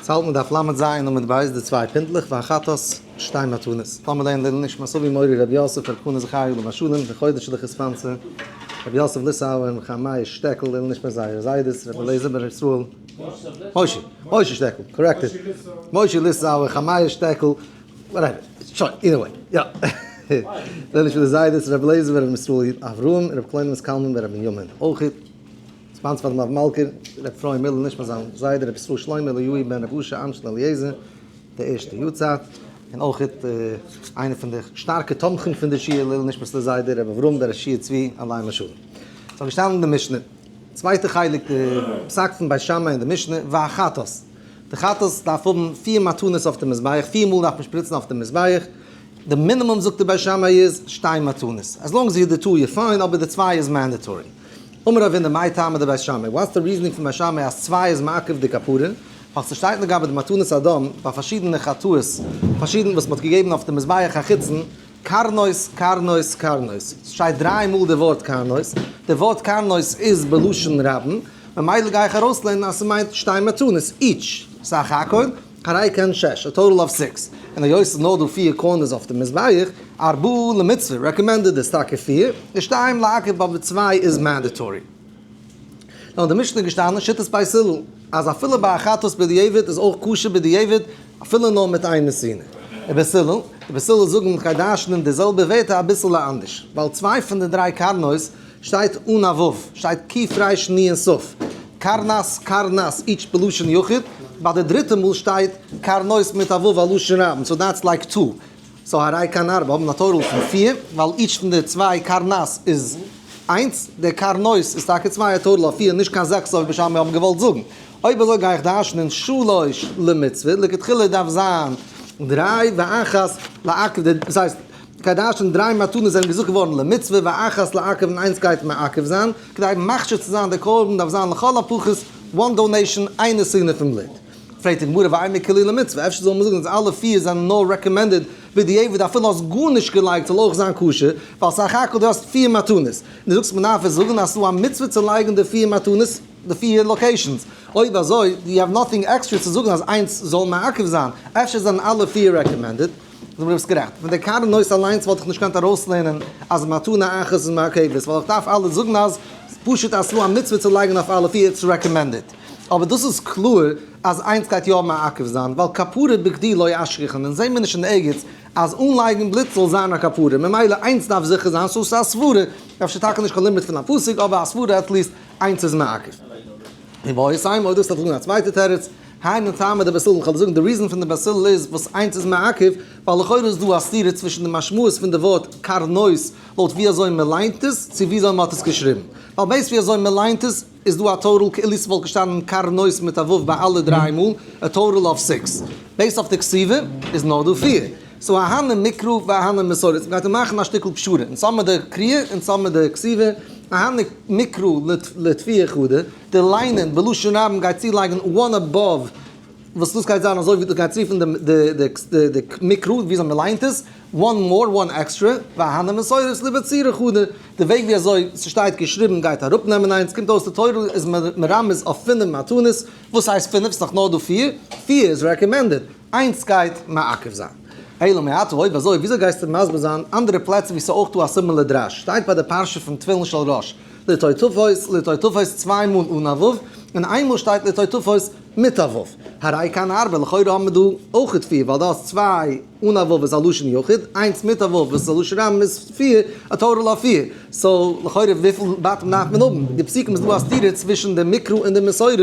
ס'האלט מען דף ל' ז עמוד ב' די צוויי פינטלעך והחטאת שתי מתנות. לאמיר לערנען לעילוי נשמת אבי מורי רבי יוסף ר' חנא זכריה עליו השלום די חודש של חספנצה רבי יוסף ליסאווער ר' חיים מאיר שטעקל לעילוי נשמת זייערע זיידעס רבי אליעזר בן ר' ישראל משה משה שטעקל corrected משה ליסאווער חיים מאיר שטעקל whatever שוין either way יא לעילוי נשמת די זיידעס רבי אליעזר בן ר' ישראל אברהם ר' קלונימוס קלמן בן ר' בנימין אויך sponsor פאר די מלוה מלכה, ר' אפרים מיללער נשמת זיין זיידע ר' ישראל שלמה אליהו בן ר' אשר אנשל אליעזר, די ערשטע יארצייט, און אויך איינער פון די שטארקע תומכים פון די שיעור לעילוי נשמת די זיידע ר' אברהם בן ר' שיע צבי עליהם השלום. ס'האט געשטאנען אין די משנה, צווייטע חלק די פסק פון בית שמאי אין די משנה, והחטאת, די חטאת דארף האבן פיר מתנות אויף די מזבח, פיר מאל דארף מען שפריצן אויף די מזבח, די מינימום זאגט די בית שמאי איז שתי מתנות, as long as you די two you're fine, אבער די צוויי איז mandatory. אמר רב הונא מאי טעמא דבית שמאי, what's the reasoning פון בית שמאי אז צוויי איז מעכב די כפרה? ווייל ס'שטייט לגבי די מתנות הדם ביי פארשידענע חטאות, פארשידענע וואס מ'האט געגעבן אויף די מזבח החיצון, קרנות קרנות קרנות, ס'שטייט דריי מאל די ווארט קרנות, די ווארט קרנות איז בלשון רבים, ממילא גיי איך ארויסלערנען אז ס'מיינט שתי מתנות each, סך הכל, הרי כאן שש, a total of six, און היות ס'איז נאר דא פיר corners אויף די מזבח, ארבעה למצוה, recommended איז טאקע פיר, און שתיים לעכב אבער צוויי איז mandatory. נאר אין די משנה איז געשטאנען שיטת בית הלל אז אפילו ביי א חטאת בדיעבד איז אויך כשר בדיעבד אפילו נאר מיט איין נתינה. די בית הלל, די בית הלל זאגן כ'גיי דרש'נען די זעלבע ווערטער אביסעלע אנדערש, ווייל צוויי פון די דריי קרנות שטייט אן א ו', שטייט קוף ריש נון סוף, קרנת קרנת each בלשון יחיד, ביי די דריטע מאל שטייט קרנות מיט א ו' א לשון רבים, so that's like two, so הרי כאן ארבע האבן א total פון פיר, ווייל each פון די צוויי קרנת איז איינס, די קרנות איז טאקע צוויי א total אויף פיר, נישט קיין זעקס אזוי ווי בית שמאי האבן געוואלט זאגן. אויב אזוי גיי איך דרש'נען שלוש למצוה, לכתחילה דארף זיין דריי ואחת לעכב, דאס הייסט כדי דרש'נען דריי מתנות זענען געזאגט געווארן למצוה ואחת לעכב און איינס גייט מעכב זיין, כדי מכשיר צו זיין די קרבן דארף זיין לכל הפחות one donation איין נתינה פון בלוט. פרעגט די גמרא ואימא כולהו למצוה, אפשר זאל מען זאגן אז אלע פיר זענען נאר recommended בדיעבד אפילו האסט גארנישט געלייגט זאל אויך זיין כשר, ווייל סך הכל דו האסט פיר מתנות, און דו זאגסט מ'דארף עס זאגן אז ס'איז דא א מצוה צו לייגן די פיר מתנות, די פיר locations, אויב אזוי you have nothing extra צו זאגן אז איינס זאל מעכב זיין, אפשר זענען אלע פיר recommended. זאג מיר ביסט גערעכט. פון די קרנות אליינס וואלט איך נישט געקענט ארויסלערנען אז מתנה אחת איז מעכבת, ווייל איך דארף אלע זאגן אז פשוט אז ס'דא א מצוה צו לייגן אויף אלע פיר it's recommended. אבער דאס איז קלאר אז איינס גייט יא מעכב זיין, ווייל כפרה בכדי לא אשכחן, אונז זעהן מיר נישט אין ערגעץ אז אנלייגן בלוט זאל זיין א כפרה, ממילא איינס דארף זיכער זיין, so ס'איז א סברה, אפשר טאקע נישט קיין לימוד פון א פסוק, אבער א סברה at least איינס איז מעכב. און ואיבעית אימא אויב דאס האט געזאגט א צווייטע תירוץ, היינו טעמא דבית הלל, כ'וועל זאגן די reason פון די בית הלל איז וואס איינס איז מעכב, ווייל לכאורה איז דא א סתירה צווישן די משמעות פון די ווארט קרנות לויט ווי אזוי מען ליינט עס צו ווי אזוי מען האט עס געשריבן, ווייל based ווי אזוי מען ליינט עס איז דא א total כאילו ס'וואלט געשטאנען קרנות מיט א ו' ביי אלע דריי מאל, א total of six. Based אויף די כתיבה איז נאר דא פיר. So אהני מקרא ואהני מסורת, מ'גייט דא מאכן א שטיקל פשרה, אונז האמיר די קריאה אונז האמיר די כתיבה, אהני מקרא לטפיה חדא, די ליינען בלשון רבים גייט צולייגן one above, וואס דאס גייט זיין אזוי ווי דאס גייט רופן די מקרא ווי אזוי מ'ליינט עס, one more one extra, ואהני מסורת לבצירה חדא, די וועג ווי אזוי ס'שטייט געשריבן גייט אראפנעמען איינס, קומט אויס די תורה איז מרמז אויף פינף מתנות, וואס הייסט פינף? ס'דאך נאר דא פיר, פיר איז recommended. איינס גייט מעכב זיין. אלא מעתה אויב אזוי וויאזוי גייסטו מסביר זיין אנדערע פלעצער ווי ס'איז אויך דא א similar דרש? שטייט ביי די פרשה פון תפילין של ראש לטוטפות לטוטפות צוויי מאל אן א ו' און איינמאל שטייט לטוטפות מיט א ו'. הרי כאן ארבע לכאורה האבן מיר דא אויכעט פיר ווייל דו האסט צוויי אן א ו' איז א לשון יחיד, איינס מיט א ו' וואס איז א לשון רבים איז פיר, א total אויף פיר. So לכאורה וויפיל בתים דארף מען האבן? די פסוקים איז דא א סתירה צווישן די מקרא און די מסורת,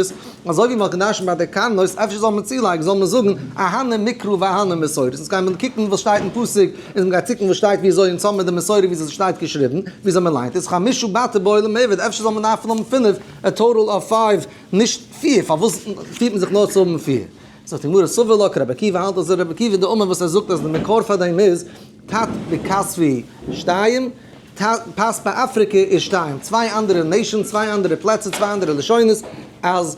אזוי ווי מ'האט געדרשנט ביי די קרנות, אפשר זאל מען צולייגן, זאל מען זאגן אהני מקרא ואהני מסורת, אונז גיימיר קוקן וואס שטייט אין פסוק, אונז מ'גייט קוקן וואס שטייט ווי אזוי אונז האמיר די מסורה ווי אזוי ס'שטייט געשריבן, ווי אזוי מ'ליינט עס, חמשה בתי בעי למיעבד, אפשר זאל מען דארפן האבן פינף, א total of five, נישט פיר, פארוואס פירט מען זיך נאר צו האבן פיר? זאגט די גמרא סבר לה כרבי עקיבא האלט אזוי רבי עקיבא דאמר וואס ער זאגט אז די מקור פאר דעם איז תת בכספי שתיים, פת באפריקע איז שתיים, צוויי אנדערע nations, צוויי אנדערע פלעצער, צוויי אנדערע לשונות, אז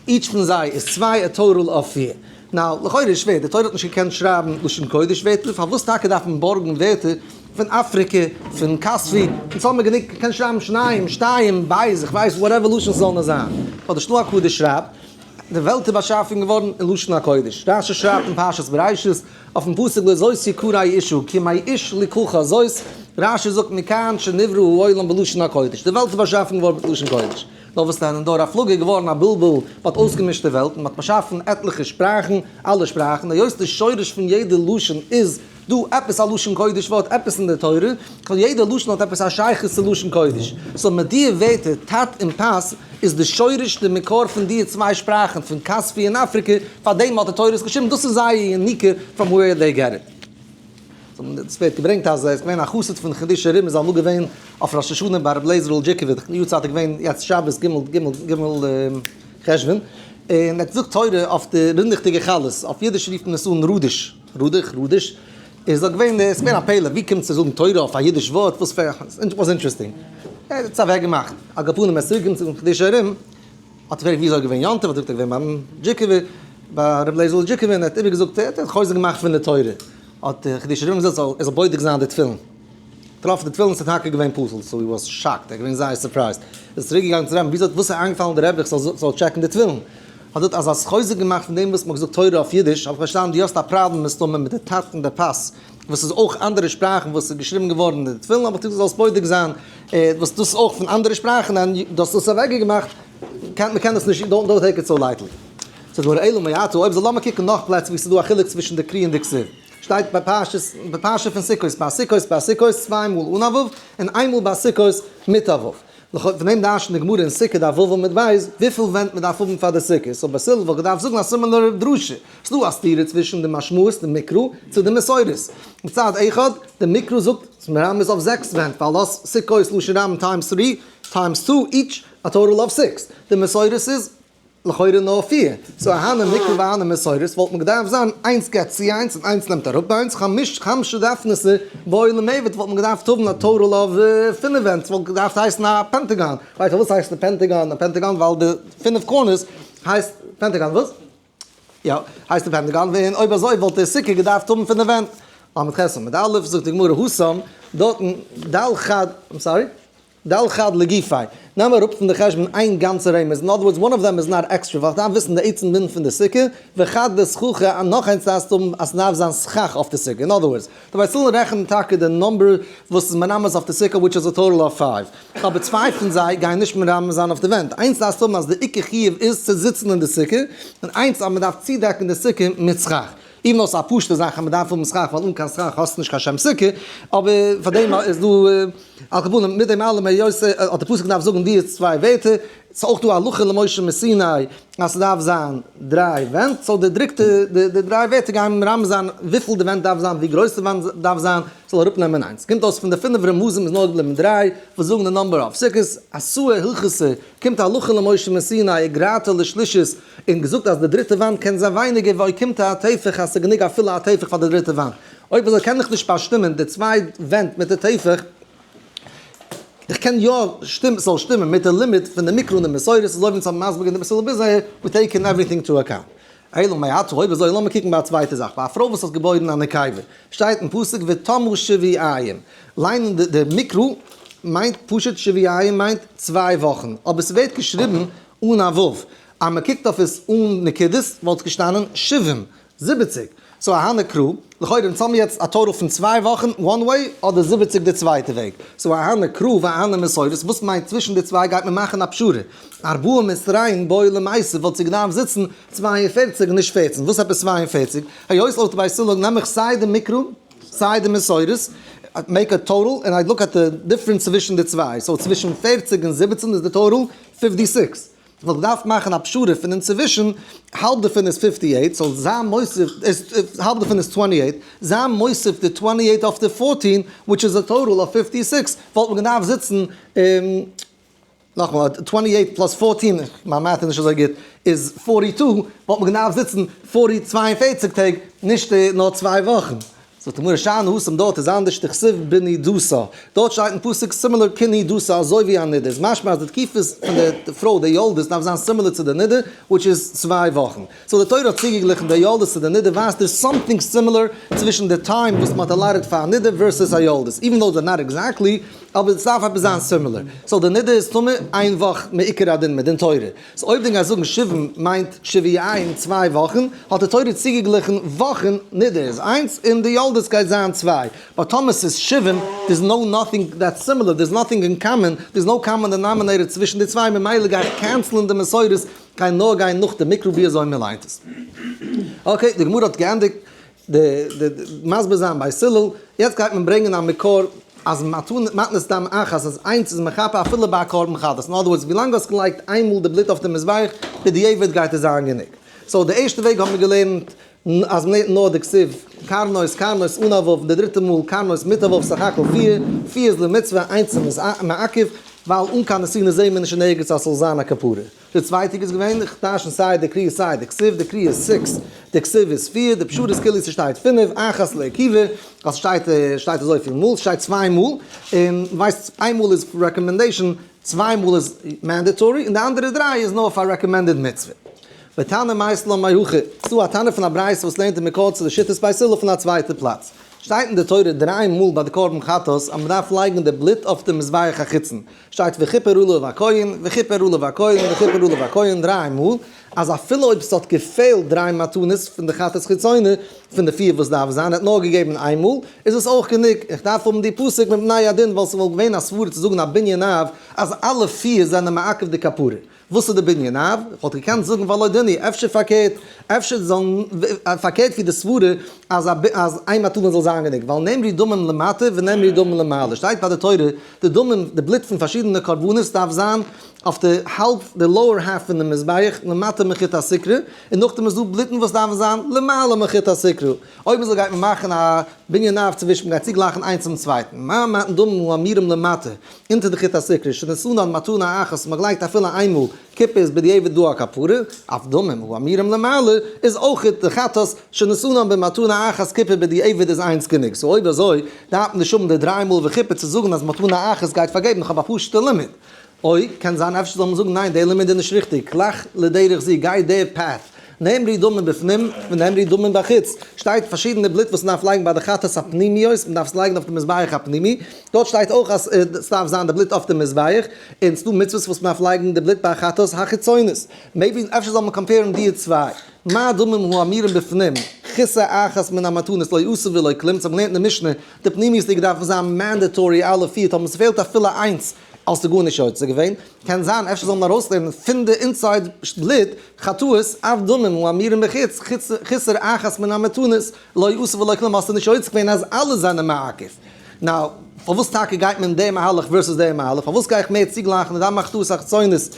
each פון זיי איז צוויי, א total of פיר. Now, לכאורה איז שווער, די תורה האט נישט געקענט שרייבן לשון קודש ווערטער, פארוואס טאקע דארף מען בארגן ווערטער פון אפריקע, פון כספי, אונז האבן מיר גענוג, קען שרייבן שניים, שתיים, בית, איך ווייס, whatever לשון ס'זאל נאר זיין. אבער די של"ה הקדוש שרייבט. די וועלט איז באשאפן געווארן אין לשון הקודש. רשי שרייבט אין פרשת בראשית אויפן פסוק לזאת יקרא אשה כי מאיש לקחה זאת, רשי זאגט מכאן שנברא העולם בלשון הקודש, די וועלט איז באשאפן געווארן מיט לשון קודש. נאר וואס דען, אין דור הפלגה איז געווארן א בלבול, מען האט אויסגעמישט די וועלט, מען האט באשאפן עטליכע שפראכן, אלע שפראכן, היות די שורש פון יעדע לשון איז דא עפעס א לשון קודש ווארט, עפעס אין די תורה, ווייל יעדע לשון האט עפעס א שייכות צו לשון קודש, so מיט די ווערטער טאט און פאס איז די שורש די מקור פון די צוויי שפראכן פון כספי און אפריקע, פאר דעם האט די תורה עס געשריבן, דאס איז זייער יניקה from where they get it. עס ווערט געברענגט אז ער איז געווען א חסיד פון חידושי הרי"ם איז אמאל געווען אויף ראש השנה ביי רבי לעזער'ל דזשיקובער, די יארצייט איז געווען יעצט שבת ג' ג' ג' חשוון, און ער האט געזאגט תורה אויף די רינדעכדיגע חלות, אויף אידיש רופט מען עס אן ראדיש, ראדיך, ראדיש, איז דאך געווען, עס איז געווען א פלא, ווי קומט צו זאגן תורה אויף א אידיש ווארט, וואס פאר, it was interesting, ער האט עס אוועק געמאכט, על כל פנים ער איז צוריק געקומען צום חידושי הרי"ם, האט ער געפרעגט ווי איז ער געווען יום טוב, האט ער געזאגט ער איז געווען ביים דזשיקובער, ביי רבי לעזער'ל דזשיקובער, און ער האט איבערגעזאגט, ער האט חוזק געמאכט פון די תורה, האט דער חידושי הרי"ם געזאגט ער זאל בודק זיין די תפילין, געטראפן די תפילין ס'איז טאקע געווען פסול, so he was shocked, ער איז געווען זייער surprised, איז צוריק געגאנגען צום רבין, וויאזוי וואס איז איינגעפאלן די רבי איך זאל טשעקן די תפילין? האט דארט אזא חוזק געמאכט פון דעם וואס מ'האט געזאגט תורה אויף אידיש, האב איך פארשטאנען דו האסט א פראבלעם מסתמא מיט די טאט און די פאס, וואס איז אויך אנדערע שפראכן וואס איז געשריבן געווארן אין די תפילין, אבער דו זאלסט בודק זיין וואס דאס איז אויך פון אנדערע שפראכן און דו האסט עס אוועקגעמאכט, מ'קען עס נישט, don't take it so lightly. זאגט גמרא אלא מעתה, אויב אזוי לאמיר קוקן נאך פלעצער וואו ס'איז דא א חילוק צווישן די קרי און די כתיב. שטייט ביי פרשת, ביי פרשה פון סוכות, ביי סוכות, ביי סוכות צוויי מאל אן א ו', און איין מאל ביי סוכות מיט א ו'. לכאו' פון דעם דרש'נט די גמרא אין סוכה דף ו' עמוד ב', וויפיל ווענט מען דארף האבן פאר די סוכה, so בית הלל וואלט געדארפט זאגן א similar דרשה, ס'איז דא א סתירה צווישן די משמעות די מקרא צו די מסורת. מצד אחד, די מקרא זאגט ס'איז מרמז אויף זעקס ווענט, ווייל דאס סוכות לשון רבים times three times two each a total of six. די מסורת איז לכאורה נאר פיר, so אהנע מקרא ואהנע מסורת וואלט מען געדארפט זיין איינס געבט צו איינס און איינס נעמט אראפ איינס, חמש חמשה דפנות בעי למעבד וואלט מען געדארפט האבן א total of פינף ווענט, ס'וואלט געדארפט הייסן א pentagon, ווייסט פארוואס הייסט די pentagon א pentagon? ווייל די פינף corners הייסט pentagon, וואס? יא, הייסט די pentagon, און אויב אזוי וואלט די סוכה געדארפט האבן פינף ווענט. ל"ח עמוד א' זאגט די גמרא התם, דארטן דל חד, I'm sorry? דל חד לגופיה, נעם אראפ פון די חשבון איין גאנצע רמז, in other words one of them is not extra, ווייל כ'דארף וויסן די עצם דין פון די סוכה, וחד לסככה, און נאך איינס דארפסטו האבן אז ס'דארף זיין סכך אויף די סוכה, in other words, די בית הלל רעכענען טאקע די number וואס איז מרמז אויף די סוכה which is a total of five, אבער צוויי פון זיי גייען נישט מרמז זיין אויף די ווענט, איינס דארפסטו האבן אז די עיקר חיוב איז צו זיצן אין די סוכה, און איינס אז מ'דארף צודעקן די סוכה מיט סכך. even though ס'איז א פשוט'ע זאך אז מ'דארף האבן סכך ווייל אן קיין סכך האסטו נישט קיין שם סוכה, אבער פאר דעם איז דא על כל פנים מיט דעם אלעם היות האט די פסוק געדארפט זאגן די צוויי ווערטער, ס'איז אויך דא הלכה למשה מסיני אז ס'דארף זיין דריי ווענט, so די דריקטע די דריי ווערטער גייען מרמז זיין וויפיל די ווענט דארף זיין, ווי גרויס די וואנט דארף זיין, ס'זאל אראפנעמען איינס. קומט אויס פון די פינף רמזים איז נאר געבליבן דריי וואס זאגן די number of סוכות, אתאי הלכתא קומט הלכה למשה מסיני גרעתא לשלישית און געזאגט אז די דריטע וואנט קען זיין ווייניגער ואוקימתא אטפך אז ס'איז גענוג אפילו א טפח פאר די דריטע וואנט. אויב אזוי קען איך נישט באשטימען די צוויי ווענט מיט די טפח, איך קען יא שטימען ס'זאל שטימען מיט די לימוד פון די מקרא און די מסורת אזוי ווי אונז האבן מסביר געווען די מסורה ביז אהער, we taken everything to account. אלא מעתה אויב אזוי לאמיר קוקן ביי א צווייטע זאך, ביי א פרוי וואס האט געבוירן א נקבה, שטייט אין פסוק וטמאה שבועיים, ליינען די מקרא מיינט פשוט שבועיים מיינט צוויי וואכן, אבער ס'ווערט געשריבן אן א ו', אז מ'קוקט אויף עס אן נקודות וואלט געשטאנען שבעים, זיבעציג, so אהנע קרא, לכאורה אונז האבן יעצט א total פון צוויי וואכן one way אדער זיבעציג די צווייטע וועג, so אהנע קרא ואהנע מסורת, וואס מיינט צווישן די צוויי גייט מען מאכן א פשרה, ארבעה מסריין בואי למעשה וואלט זי געדארפט זיצן 42 נישט 14, וואס עפעס 42? היות לויט בית הלל נעם איך סיי די מקרא סיי די מסורת, make a total און I look at the difference צווישן די צוויי, so צווישן 40 און 17 איז די total 56. כ'וואלט געדארפט מאכן א פשרה פון אינצווישן, האלב דערפון איז 58, so זיין מוסיף, האלב דערפון איז 28, זיין מוסיף די 28 אויף די 14, which is a total of 56, וואלט מען געדארפט זיצן, נאכאמאל, 28 plus 14, מיין math איז נישט אזוי גוט, איז 42, וואלט מען געדארפט זיצן forty צוויי און פערציג טעג, נישט נאר צוויי וואכן. זאגט די גמרא שאני התם דארט איז אנדערש דכתיב בנידתה, דארט שטייט אין פסוק similar כנידתה אזוי ווי א נידה, איז משמע אז די תקופות פון די פרוי די יולדת דארף זיין similar צו די נידה which is צוויי וואכן, so די תורה האט צוגעגליכן די יולדת צו די נידה ווייזט there's something similar צווישן די time וואס מען האט allotted פאר א נידה versus א יולדת even though they're not exactly. אבער עס דארף עפעס זיין similar. So די נידה איז טמא איין וואך מעיקר הדין מדין תורה. So אויב דו גייסט זאגן שבעים מיינט שבועיים צוויי וואכן, האט די תורה צוגעגליכן וואכן, נידה איז איינס און די יולדת גייט זיין צוויי. But טאמער ס'איז שבעים, there's no nothing that's similar, there's nothing in common, there's no common denominator צווישן די צוויי, ממילא גיי איך cancel ען די מסורת, גיי נאר גיין נאך די מקרא ווי אזוי מען ליינט עס. Okay, די גמרא האט געענדיגט די מסביר זיין בית הלל, יעצט גייט מען ברענגען א מקור אז מתנת דם אחת אז איינס איז מכפר אפילו ביי א קרבן חטאת, אין other words ווילאנג האסט געלייגט איינמאל די בלוט אויף די מזבח בדיעבד גייט עס זיין גענוג. So די ערשטע וועג האבן מיר געלערנט אז מ'לערנט נאר די כתיב קרנות קרנות אן א ו' און די דריטע מאל קרנות מיט א ו' סך הכל פיר, פיר איז למצוה איינס איז מעכב ווייל אן קיין נתינה זעהן מיר נישט אין ערגעץ אז ס'זאל זיין א כפרה. די צווייטע איז געווען, איך דרשן סיי די קריאה סיי די כתיב, די קריאה איז six, די כתיב איז פיר, די פשרה איז כאילו ס'שטייט פינף, אחת לעקיבא, אז ס'שטייט שטייט אזויפיל מאל, ס'שטייט צוויי מאל, און ווייסט איין מאל איז recommendation, צוויי מאל איז mandatory, און די אנדערע דריי איז נאר פאר recommended מצוה. ותנא מית לן מהכא, ס'דא א תנא פון א ברייתא וואס לערנט אין מקור צו די שיטת בית הלל פון א צווייטע פלאץ. שטייט אין די תורה דריי מאל ביי די קרבן חטאת אז מ'דארף לייגן די בלוט אויף די מזבח החיצון, שטייט וכיפר עליו הכהן, וכיפר עליו הכהן, וכיפר עליו הכהן דריי מאל, אז אפילו אויב ס'האט געפעלט דריי מתנות פון די חטאת חיצונה, פון די פיר וואס דארף זיין, ער האט נאר געגעבן איין מאל, איז עס אויך גענוג, איך דארף האבן די פסוק מפני הדין ווייל ס'וואלט געווען א סברא צו זאגן א בנין אב אז אלע פיר זענען מעכב די כפרה. וואס איז די בנין אב? איך וואלט געקענט זאגן והלא דין הוא, אפשר פארקערט, אפשר זאלן, פארקערט ווי די סברה אז אז איין מתנה זאל זיין גענוג, ווייל נאמרו דמים למטה ונאמרו דמים למעלה, שטייט ביי די תורה, די דמים, די בלוט פון פארשידענע קרבנות דארף זיין אויף די האלב, די lower half פון די מזבח, למטה מחוט הסיקרא, און נאכדעם איז דא בלוטן וואס דארפן זיין למעלה מחוט הסיקרא. אויב אזוי גייט מען מאכן א בנין אב צווישן, מ'גייט צוגלייכן איינס צום צווייטן, מה מתן דמים האמורים למטה, אונטער די חוט הסיקרא, שנתנן מתנה אחת, מ'האט געלייגט אפילו איינמאל, כיפר איז בדיעבד דא א כפרה, אף דמים האמורים למעלה איז אויך די חטאת, שנתנן במתנה אחת כיפר בדיעבד איז איינס גענוג, so אויב אזוי דארף מען נישט האבן די דריי מאל וכיפר צו זאגן אז מתנה אחת גייט פארגעבן, איך האב א פשוט'ע לימוד. אוי, קען זיין אפשר זאל מען זאגן ניין די לימוד איז נישט ריכטיג, כלך לדרך זו, גיי די path, נאמרו דמים בפנים ונאמרו דמים בחוץ, שטייט פארשידענע בלוט וואס מ'דארף לייגן ביי די חטאת הפנימיות, מ'דארף עס לייגן אויף די מזבח הפנימי, דארט שטייט אויך אז ס'דארף זיין די בלוט אויף די מזבח, און ס'דא מצוות וואס מ'דארף לייגן די בלוט ביי חטאת החיצונית, maybe אפשר זאל מען compare ן די צוויי, מה דמים האמורים בפנים, חסר אחת מן המתנות לא עשו ולא כלום, ס'האט מען געלערנט אין די משנה, די פנימיות'דיגע דארפן זיין mandatory אלע פיר, טאמער ס'פעלט אפילו איינס האסטו גארנישט יוצא געווען, קען זיין אפשר זאל מען ארויסלערנען פון די inside בלוט חטאות אף דמים האמורים בחוץ, חסר אחת מן המתנות לא עשו ולא כלום האסטו נישט יוצא געווען אז אלע זענען מעכב. Now, פארוואס טאקע גייט מען די מהלך versus די מהלך? פארוואס גיי איך מער צוגלייכן די דם החטאות החיצונית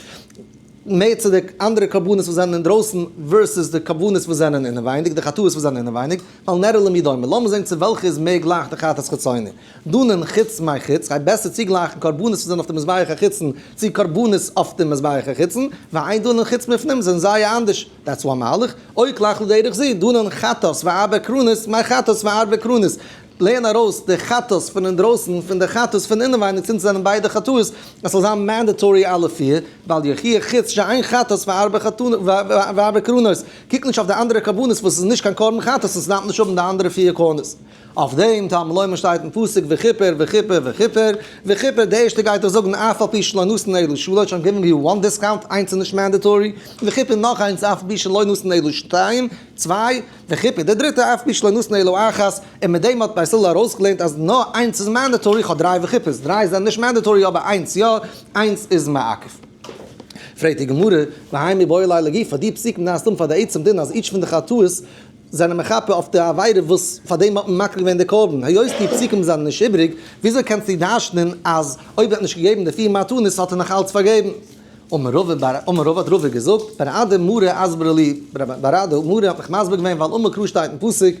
מער צו די אנדערע קרבנות וואס זענען אינדרויסן versus די קרבנות וואס זענען אינעווייניג, די חטאות וואס זענען אינעווייניג, ווייל נראה למי דומה, לאמיר זען צו וועלכע איז מער גלייך די חטאת חיצוני. דנן חוץ מחוץ, כ'גיי בעסער צוגלייכן קרבנות וואס זענען אויף די מזבח החיצון צו קרבנות אויף די מזבח החיצון, ואין דנן חוץ מפנים זענען זייער אנדערש, that's one מהלך, או כלך לדרך זו, דנן חטאת וארבע קרנות, מחטאת וארבע קרנות, לערן ארויס די חטאת פון אינדרויסן פון די חטאת פון אינעווייניג צינד זענען ביידע חטאות, עס זאל זיין mandatory אלע פיר, ואל יוכיח חוץ שאין חטאת וארבע קרנות, קוק נישט אויף די אנדערע קרבנות וואס איז נישט קיין קרבן חטאת און ס'דארף נישט האבן די אנדערע פיר קרנות. אויף דעם תלמוד לומר שטייט אין פסוק וכיפר וכיפר וכיפר וכיפר, די ערשטע גייט ער זאגן אף על פי שלא נתן אלא שלש, I'm giving you one discount, איינס איז נישט mandatory, וכיפר נאך איינס אף על פי שלא נתן אלא שתיים, צוויי, וכיפר די דריטע אף על פי שלא נתן אלא אחת, און מיט דעם האט בית הלל ארויסגעלערנט אז נאר איינס איז mandatory, איך האב דריי וכיפר'ס, דריי זענען נישט mandatory אבער איינס יא, איינס איז מעכב. פרעגט די גמרא, והאי מיבעי ליה לגופא, די פסוקים דארפסטו האבן פאר די עצם דין אז each פון די חטאות זענען מכפר אויף די עבירה וואס פאר דעם האט מען מקריב געווען די קרבן, היות די פסוקים זענען נישט איבריג, וויאזוי קענסטו דרש'נען אז אויב ער האט נישט געגעבן די פיר מתנות האט ער נאך אלץ פארגעבן? אמר רבא בר אמר רבא האט רבא געזאגט, בר אדא מרא אסברא לי, בר אדא מרא האט מיך מסביר געווען ווייל אמר קרא שטייט אין פסוק,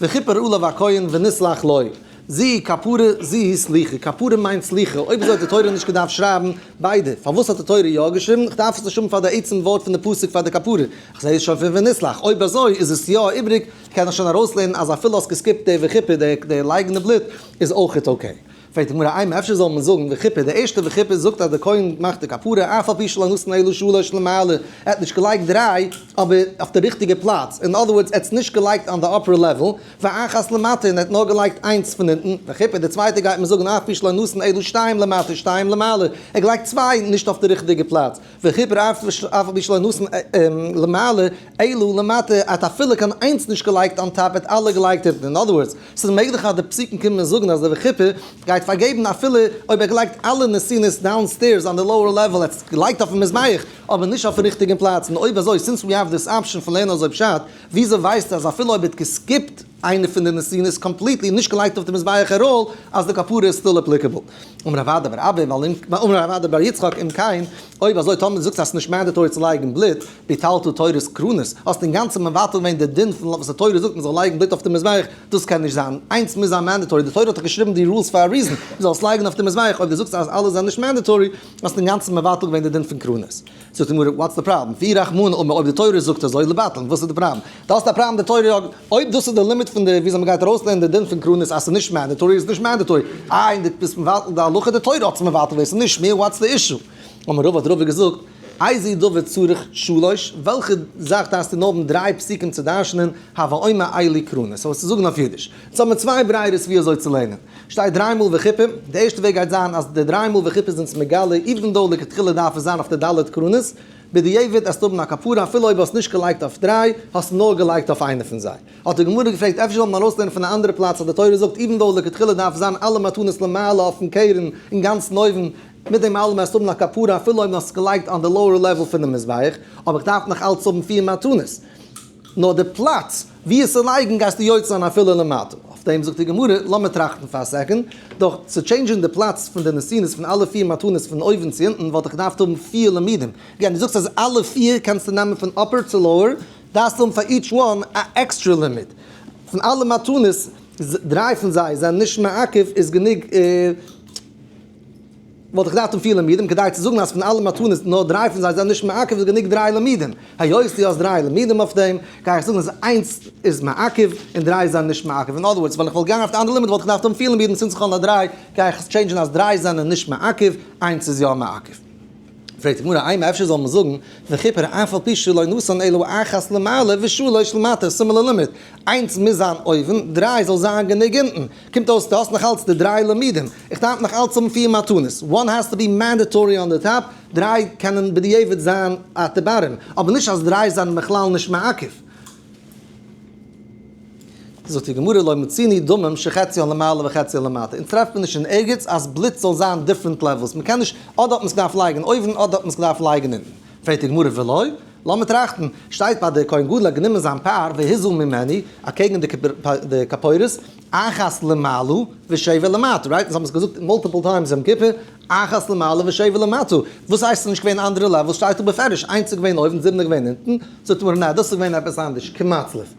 וכיפר עליו הכהן ונסלח לו. זו כפרה זו היא סליחה, כפרה מיינט סליחה, אויב אזוי האט די תורה נישט געדארפט שרייבן ביידע, פארוואס האט די תורה יא געשריבן? איך דארף עס נישט האבן פאר די עצם ווארט פון די פסוק פאר די כפרה, איך זע עס שוין פון ונסלח, אויב אזוי איז עס יא איבריג, קען איך שוין ארויסלערנען אז אפילו האסט גע skip ט די וכיפר, די לייגן די בלוט, איז אויכעט okay. פרעגט די גמרא, אימא אפשר זאל מען זאגן וכיפר, די ערשטע וכיפר זאגט אז די כהן מאכט די כפרה אף על פי שלא נתן אלא שלש למעלה, ער האט נישט געלייגט דריי אבער אויף די ריכטיגע פלאץ, אין other words ער האט עס נישט געלייגט on the upper level, ואחת למטה און ער האט נאר געלייגט איינס פון אונטן, וכיפר די צווייטע גייט מען זאגן אף פי שלא נתן אלא שתיים למטה שתיים למעלה, ער האט געלייגט צוויי נישט אויף די ריכטיגע פלאץ, וכיפר אף על פי שלא נתן למעלה אלא למטה, ער האט אפילו קיין איינס נישט געלייגט on top ער האט אלע געלייגט אונטן, אין other words ס'איז מעגליך אז די פסוקים קומען זאגן אז די וכיפר גייט פארגעבן אפילו אויב ער האט געלייגט אלע נתינות downstairs on the lower level, ער האט עס געלייגט אויפן מזבח אבער נישט אויפן ריכטיגן פלאץ, און אויב אזוי since we have this option פון לערנען אזוי פשט, וויאזוי ווייסטו אז אפילו אויב ער האט גע skip ט איינע פון די נתינות completely נישט געלייגט אויף די מזבח at all אז די כפרה איז still applicable? אמר רב אדא בר אבא אמר רב אדא בר יצחק אם כן, אויב אזוי טאמער דו זאגסט אז ס'איז נישט mandatory צו לייגן בלוט, ביטלת תורת קרנות, האסטו אינגאנצן מבטל געווען די דין פון וואס די תורה זאגט מ'זאל לייגן בלוט אויף די מזבח, דאס קען נישט זיין, איינס מוז זיין mandatory, די תורה האט דאך געשריבן די rules פאר א reason, מ'זאל עס לייגן אויף די מזבח, אויב דו זאגסט אז אלע זענען נישט mandatory, האסטו אינגאנצן מבטל געווען די דין פון קרנות. זאגט די גמרא, what's the problem? ואי רחמנא אמר אויב די תורה זאגט אזוי לבטלן, וואס איז די פראבלעם? דו האסט א פראבלעם די תורה, אויב דאס איז די לימיט פון די וויאזוי מ'גייט ארויסלערנען די דין פון קרנות אז ס'איז נישט mandatory איז נישט mandatory, איי און דו ביסט מבטל די הלכה, די תורה האט עס מבטל געווען, ס'איז נישט מיר, what's the issue? אמר רבא האט רבא געזאגט, איזהו דבר צריך שלש, וועלכע זאך דארפסטו נאר האבן דריי פסוקים צו דרש'נען, הוי אומר אלו קרנות, so עס צו זאגן אויף אידיש. יעצט האבן מיר צוויי ברירות ווי אזוי צו לערנען. שטייט דריי מאל וכיפר, די ערשטע וועג גייט זיין אז די דריי מאל וכיפר זענען מגלה even though לכתחילה דארף עס זיין אויף די ד' קרנות, בדיעבד עסטו האבן א כפרה אפילו אויב האסט נישט געלייגט אויף דריי, האסט נאר געלייגט אויף איינע פון זיי. האט די גמרא געפרעגט אפשר זאל מען ארויסלערנען פון א אנדערע פלאץ אז די תורה זאגט even though לכתחילה דארף זיין אלע מתנות למעלה אויפן קרן אינגאנצן אויבן, מיט דעם אלעם עסטו האבן א כפרה אפילו אויב האסט געלייגט on the lower level פונעם מזבח, אבער איך דארף נאך אלץ האבן פיר מתנות. נאר די פלאץ ווי עס צו לייגן גייסטו יוצא זיין אפילו למטה. אויף דעם זאגט די גמרא, לאמיר טראכטן פאר א second, דורך צו change ן די פלאץ פון די נתינות פון אלע פיר מתנות פון אויבן צו אונטן וואלט איך געדארפט האבן פיר לימודים. again, דו זאגסט אז אלע פיר קענסטו נעמען פון upper צו lower, דארפסטו האבן פאר each one א עקסטרע לימוד. פון אלע מתנות, דריי פון זיי זענען נישט מעכב איז גענוג. וואלט איך געדארפט האבן פיר לימודים כדי צו זאגן אז פון אלע מתנות נאר דריי פון זיי זענען נישט מעכב איז גענוג דריי לימודים. היות דו האסט דריי לימודים אויף דעם, גיי איך זאגן אז איינס איז מעכב און דריי זענען נישט מעכב. אין other words, ווען איך וואלט געגאנגען אויף די אנדערע לימוד וואלט איך געדארפט האבן פיר לימודים, since איך האב נאר דריי, גיי איך עס change ן אז דריי זענען נישט מעכב, איינס איז יא מעכב. פרעגט די גמרא, אימא אפשר זאל מען זאגן, וכיפר אף על פי שלא נתן אלא אחת למעלה ושלש למטה, similar לימוד, איינס מוז זיין אויבן, דריי זאל זיין גענוג אונטן. קומט אויס דו האסט נאך אלץ די דריי לימודים, איך דארף נאך אלץ האבן פיר מתנות, one has to be mandatory on the top, דריי קענען בדיעבד זיין at the bottom, אבער נישט אז דריי זענען בכלל נישט מעכב. זאגט די גמרא לא מצינו דמים שחציין למעלה וחציין למטה, אונז טרעפט מען נישט אין ערגעץ אז בלוט זאל זיין different levels, מען קען נישט אדער האט מען עס געדארפט לייגן אויבן אדער האט מען עס געדארפט לייגן אונטן. פרעגט די גמרא ולא? לאמיר טראכטן, שטייט ביי די כהן גדול האט גענומען זיין פר והזה ממנו, אקעגן די כפורת, אחת למעלה ושבע למטה, right? אונז האבן עס געזאגט multiple times יום כיפור, אחת למעלה ושבע למטה, וואס הייסט ס'איז נישט געווען אנדערע levels, שטייט דא בפירוש, איינס איז געווען אויבן, זיבן איז געווען אונטן, זאגט די גמרא ניין דאס איז געווען עפעס אנדערש, כמצלף.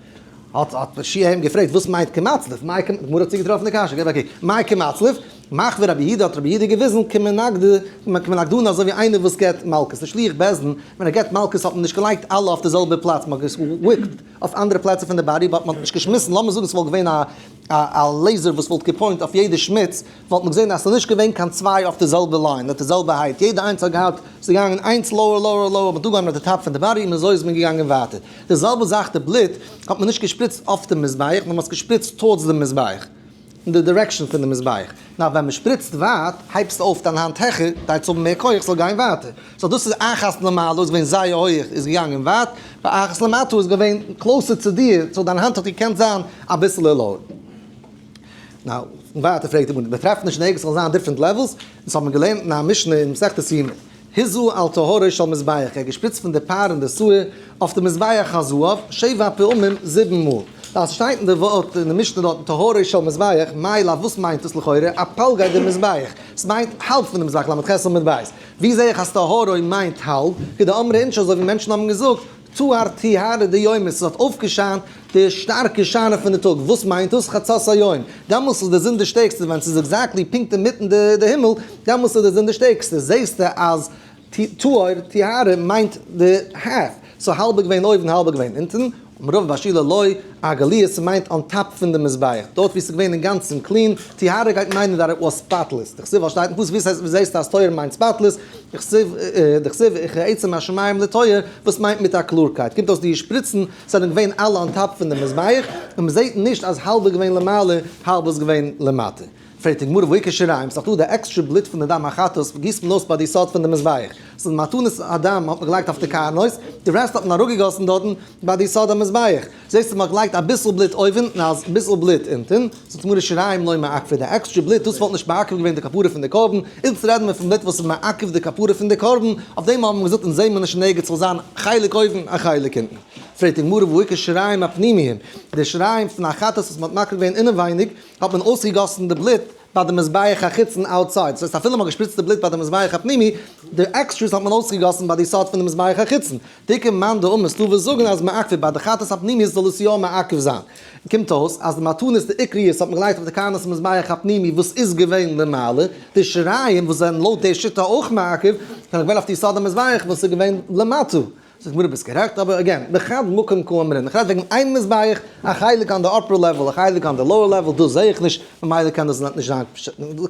האט האט ר' יהושע אים געפרעגט וואס מיינט כמצלף, מאי כ, די גמרא האט צוגעטראפן די קשיא, געב א קוק, מאי כמצלף, מחוי רבי יהודה האט רבי יהודה געוויזן כמנגדנא אזוי ווי איינער וואס געבט מלקות, די שליח בית דין ווען ער געבט מלקות האט מען נישט געלייגט אלע אויף די זעלבע פלאץ, מען האט גע whip ט אויף אנדערע פלעצער פון די body but מען האט נישט געשמיסן, לאמיר זאגן ס'וואלט געווען א א laser וואס וואלט גע point אויף יעדע שמיץ, וואלט מען געזען אז ס'איז נישט געווען קיין צוויי אויף די זעלבע line, אויף די זעלבע height, יעדע איינס האט געהאט, ס'איז געגאנגען איינס lower lower lower, מ'האט אנגעהויבן at the top פון די body און אזוי איז מען געגאנגען ווייטער. די זעלבע זאך די בלוט האט מען נישט געשפריצט אויף די מזבח, נאר מ'האט עס געשפריצט towards די מזבח, אין די direction פון די מזבח. נאר ווען מ'שפריצט ווייט, הייבסטו אויף דיין האנט העכער, כדי צו האבן מער כח ס'זאל גיין ווייטער. so דאס איז אחת למעלה איז געווען זייער הויעך איז געגאנגען ווייט, ואחת למטה איז געווען closer צו דיר, so דיין האנט האט געקענט זיין אביסעלע lower. now, ווייטער פרעגט די גמרא, מען טרעפט נישט אין ערגעץ ס'זאל זיין different levels, דאס האט מען געלערנט אין א משנה אין מסכת יומא, הזה על טהרו של מזבח, ער האט געשפריצט פון די פר און די שעיר אויף די מזבח הזהב, שבע פעמים, זיבן מאל. דאס שטייט אין די ווארט אין די משנה דארטן טהרו של מזבח, מאי לאו וואס מיינט עס לכאורה, א פלגא דמזבח, ס'מיינט האלב פון די מזבח, ל"ח עמוד ב'. ווי זע איך אז טהרו מיינט האלב? כדאמרי אינשי אזוי ווי מענטשן האבן געזאגט, טהר טיהרא דיומא, ס'האט אויפגעשיינט די שטארקע שיינע פון די טאג, וואס מיינט דאס? חצות היום, דעמאלס איז די זון די שטערקסטע, ווען ס'איז exactly פונקט אינמיטן די הימל, דעמאלס איז די זון די שטערקסטע, זעסטו אז טהור טיהרא מיינט די half, so האלב איז געווען אויבן האלב איז געווען אונטן. אמר רבא בר שילא לא, אגליא ס'מיינט on top פון די מזבח, דארט ווי ס'איז געווען אינגאנצן clean, טהרה גייט מיינען that it was spotless, דכתיב ווייל שטייט אין פסוק ווי זעסטו אז טוהר מיינט spotless, דכתיב וכעצם השמים לטוהר, וואס מיינט מיט א קלארקייט, קומט אויס די שפריצן זענען געווען אלע on top פון די מזבח, און מ'זעט נישט אז האלב איז געווען למעלה האלב איז געווען למטה. פרעגט די גמרא והאיכא שיריים, ס'דאך דא די עקסטרע בלוט פון די דם החטאת גיסט מען אויס ביי די יסוד פון די מזבח, ס'איז מתנות הדם האט מען געלייגט אויף די קרנות, די rest האט מען אראפגעגאסן דארטן ביי די יסוד המזבח, זעסטו מ'האט געלייגט אביסל בלוט אויבן און אביסל בלוט אונטן, זאגט די גמרא שיריים לא מעכבי די עקסטרע בלוט דאס וואלט נישט מעכב געווען די כפרה פון די קרבן, אונז רעדן מיר פון בלוט וואס איז מעכב די כפרה פון די קרבן, אויף דעם האבן מיר געזאגט אונז זעהן מיר נישט נערגעץ זאל זיין חלק אויבן א חלק אונטן. פרעגט די גמרא והאיכא שיריים הפנימיים, די שיריים פון א חטאת וואס מ'האט מקריב געווען אינעווייניג, האט מען אויסגעגאסן די בלוט ביי די מזבח החיצון outside, דאס הייסט אפילו מען האט געשפריצט די בלוט ביי די מזבח הפנימי, די extras האט מען אויסגעגאסן ביי די יסוד פון די מזבח החיצון. דאיכא מאן דאמר ס'דא וואס זאגן אז מעכב ביי די חטאת הפנימית זאל עס יא מעכב זיין. קומט אויס אז די מתנות די עיקריות האט מען געלייגט אויף די קרנות מזבח הפנימי וואס איז געווען למעלה, די שיריים וואס זענען לויט די שיטה אויך מעכב, זענען געווען אויף די יסוד המזבח וואס איז געווען למטה. זאגט גמרא ביסט גערעכט אבער again בחד מקום קאמרינן איך רעד וועגן איין מזבח א חלק on the upper level א חלק on the lower level דאס זעה איך נישט ממילא קען דאס נישט זיין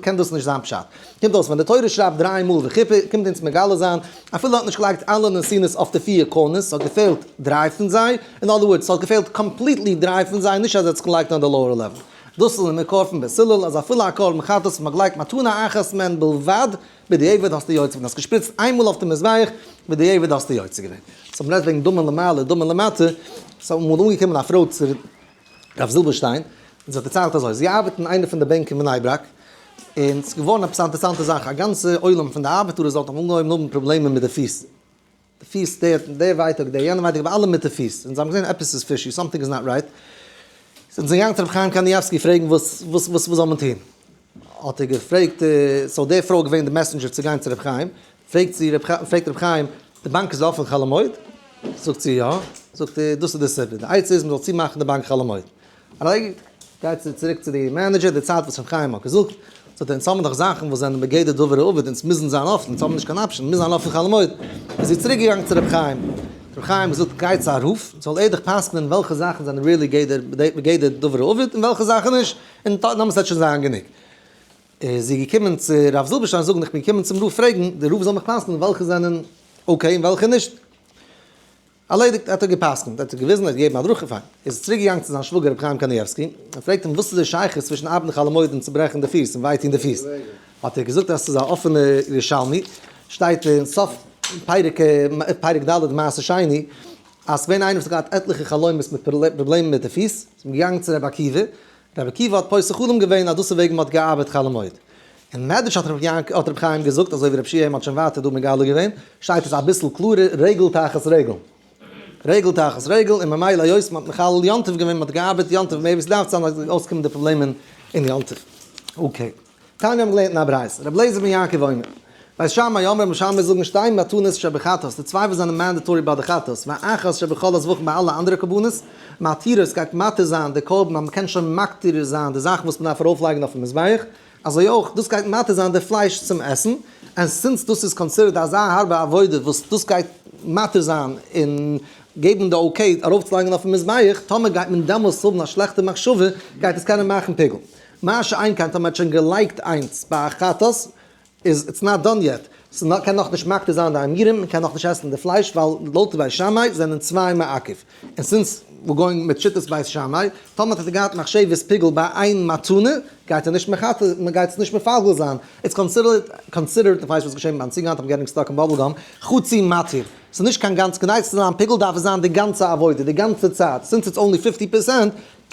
קען דאס נישט זיין פשט קומט אויס ווען די תורה שרייבט דריי מאל וכיפר קומט אונז מגלה זיין אפילו האט נישט געלייגט אלע נתינות אויף די פיר corners ס'האט געפעלט דריי פון זיי אין other words ס'האט געפעלט completely דריי פון זיי נישט אז ער האט עס געלייגט on the lower level דאס איז די מקור פון בית הלל אז אפילו א קרבן חטאת וואס מ'האט געלייגט מתנה אחת מהן בלבד בדיעבד האסטו יוצא געווען, האסט געשפריצט איינמאל אויף די מזבח, בדיעבד האסטו יוצא געווען. so מ'רעדט וועגן דמים למעלה, דמים למטה, ס'איז אמאל אנגעקומען א פרוי צו רב זילבערשטיין, און זי האט דערציילט אזוי, זי ארבעט אין איינע פון די בענק אין בני ברק, און ס'איז געווארן עפעס א אינטערעסאנטע זאך, א גאנצע עולם פון די ארבעטארערס דארט האבן אנגעהויבן האבן פראבלעמען מיט די פיס, די פיס, דער דער ווייטאג, דער יענער ווייטאג, אבער אלע מיט די פיס, און זיי האבן געזען עפעס איז fishy, something is not right, זענען זיי געגאנגען צו רבי חיים קאניעווסקי פרעגן וואס וואס וואס זאל מען טון, האט ער געפרעגט, so די פרוי געווען די messenger צו גיין צו רבי חיים, פרעגט זי פרעגט רבי חיים, די באנק איז אפען חול המועד? זאגט זי יא, זאגט ער דאס איז די סיבה, די עצה איז מען זאל צומאכן די באנק חול המועד. ארייג גייט זי צוריק צו די manager, די צייט וואס רבי חיים האט געזאגט, זאגט ער אונז האבן דאך זאכן וואס זענען בגדר דבר האבד, אונז מוזן זיין אפן, אונז האבן נישט קיין option, מוז זיין אפן חול המועד. איז זי צוריק געגאנגען צו רבי חיים, רבי חיים האט געזאגט גיי צו א רב, זאל ער דיך פסק'נען וועלכע זאכן זענען really גדר בגדר דבר האבד און וועלכע זאכן נישט, און דאמאלס וועט שוין זיין גענוג. איז זי געקומען צו רב זילבערשטיין זאגן איך בין געקומען צום רב פרעגן, דער רב זאל מיך פסק'נען וועלכע זענען okay און וועלכע נישט. ארלעדיגט, האט ער גע'פסק'נט, האט ער געוויזן, ער האט געגעבן הדרכה, פיין. איז ער צוריק געגאנגען צו זיין שוואגער רבי חיים קאניעווסקי, און פרעגט אים וואס איז די שייכות צווישן ארבעטן חול המועד און צוברעכן די פיס און וויי טון די פיס? האט ער געזאגט אז ס'איז א אפענע ירושלמי, שטייט אין סוף פרק פרק ד' מעשר שני, אז ס'געווען איינער וואס האט געהאט עטליכע חלומות מיט פראבלעמען מיט די פיס, איז מען געגאנגען צו רבי עקיבא, רבי עקיבא האט פותר חלום געווען אז דאס איז וועגן מ'האט געארבעט חול המועד. אין מדרש האט רבי יעקב האט רבי חיים געזאגט אזוי ווי רבי שיע האט שוין ווייטער דא מגלה געווען, שטייט עס אביסל קלארער רגל תחת רגל. רגל תחת רגל און ממילא היות מ'האט מחלל יום טוב געווען מ'האט געארבעט יום טוב מער ווי ס'דארף צו זיין אז אויסקומען די פראבלעמען אין יום טוב. okay. תניא האבן געלערנט אין א ברייתא, רבי אליעזר בן יעקב אומר, בית שמאי אומרים בית שמאי זאגן שתי מתנות שבחטאת, די צוויי וואס זענען mandatory ביי די חטאת, ואחת שבכל הזבחים ביי אלע אנדערע קרבנות, מתירות גייט מתיר זיין די קרבן אז מ'קען שוין מקטיר זיין די זאכן וואס מ'דארף ארויפלייגן אויפן מזבח, אזוי אויך דאס גייט מתיר זיין די פלייש צום עסן, און since דאס איז considered אזא הארבע עבודה וואס דאס גייט מתיר זיין און געבן די okay ארויפצולייגן אויפן מזבח, טאמער גייט מען דעמאלס האבן א שלעכטע מחשבה גייט עס קענען מאכן פיגול. מה שאין כן טאמער מ'האט שוין געלייגט איינס ביי א חטאת איז it's not done yet, ס'קען נאכנישט מקטיר זיין די אימורים, מ'קען נאכנישט עסן די פלייש ווייל לויט בית שמאי זענען צוויי מעכב, און since we're going מיט שיטת בית שמאי, טאמער האט ער געהאט מחשבת פיגול ביי איין מתנה, גייט ער נישט מחטא, מ'גייט עס נישט מפגל זיין, it's considered, איך ווייס וואס געשען ביים צוגאנג, I'm getting stuck in bubble gum, חצי מתיר, ס'איז נישט קיין גאנץ, כדי צו זיין פיגול דארף עס זיין די גאנצע עבודה, די גאנצע צייט, since it's only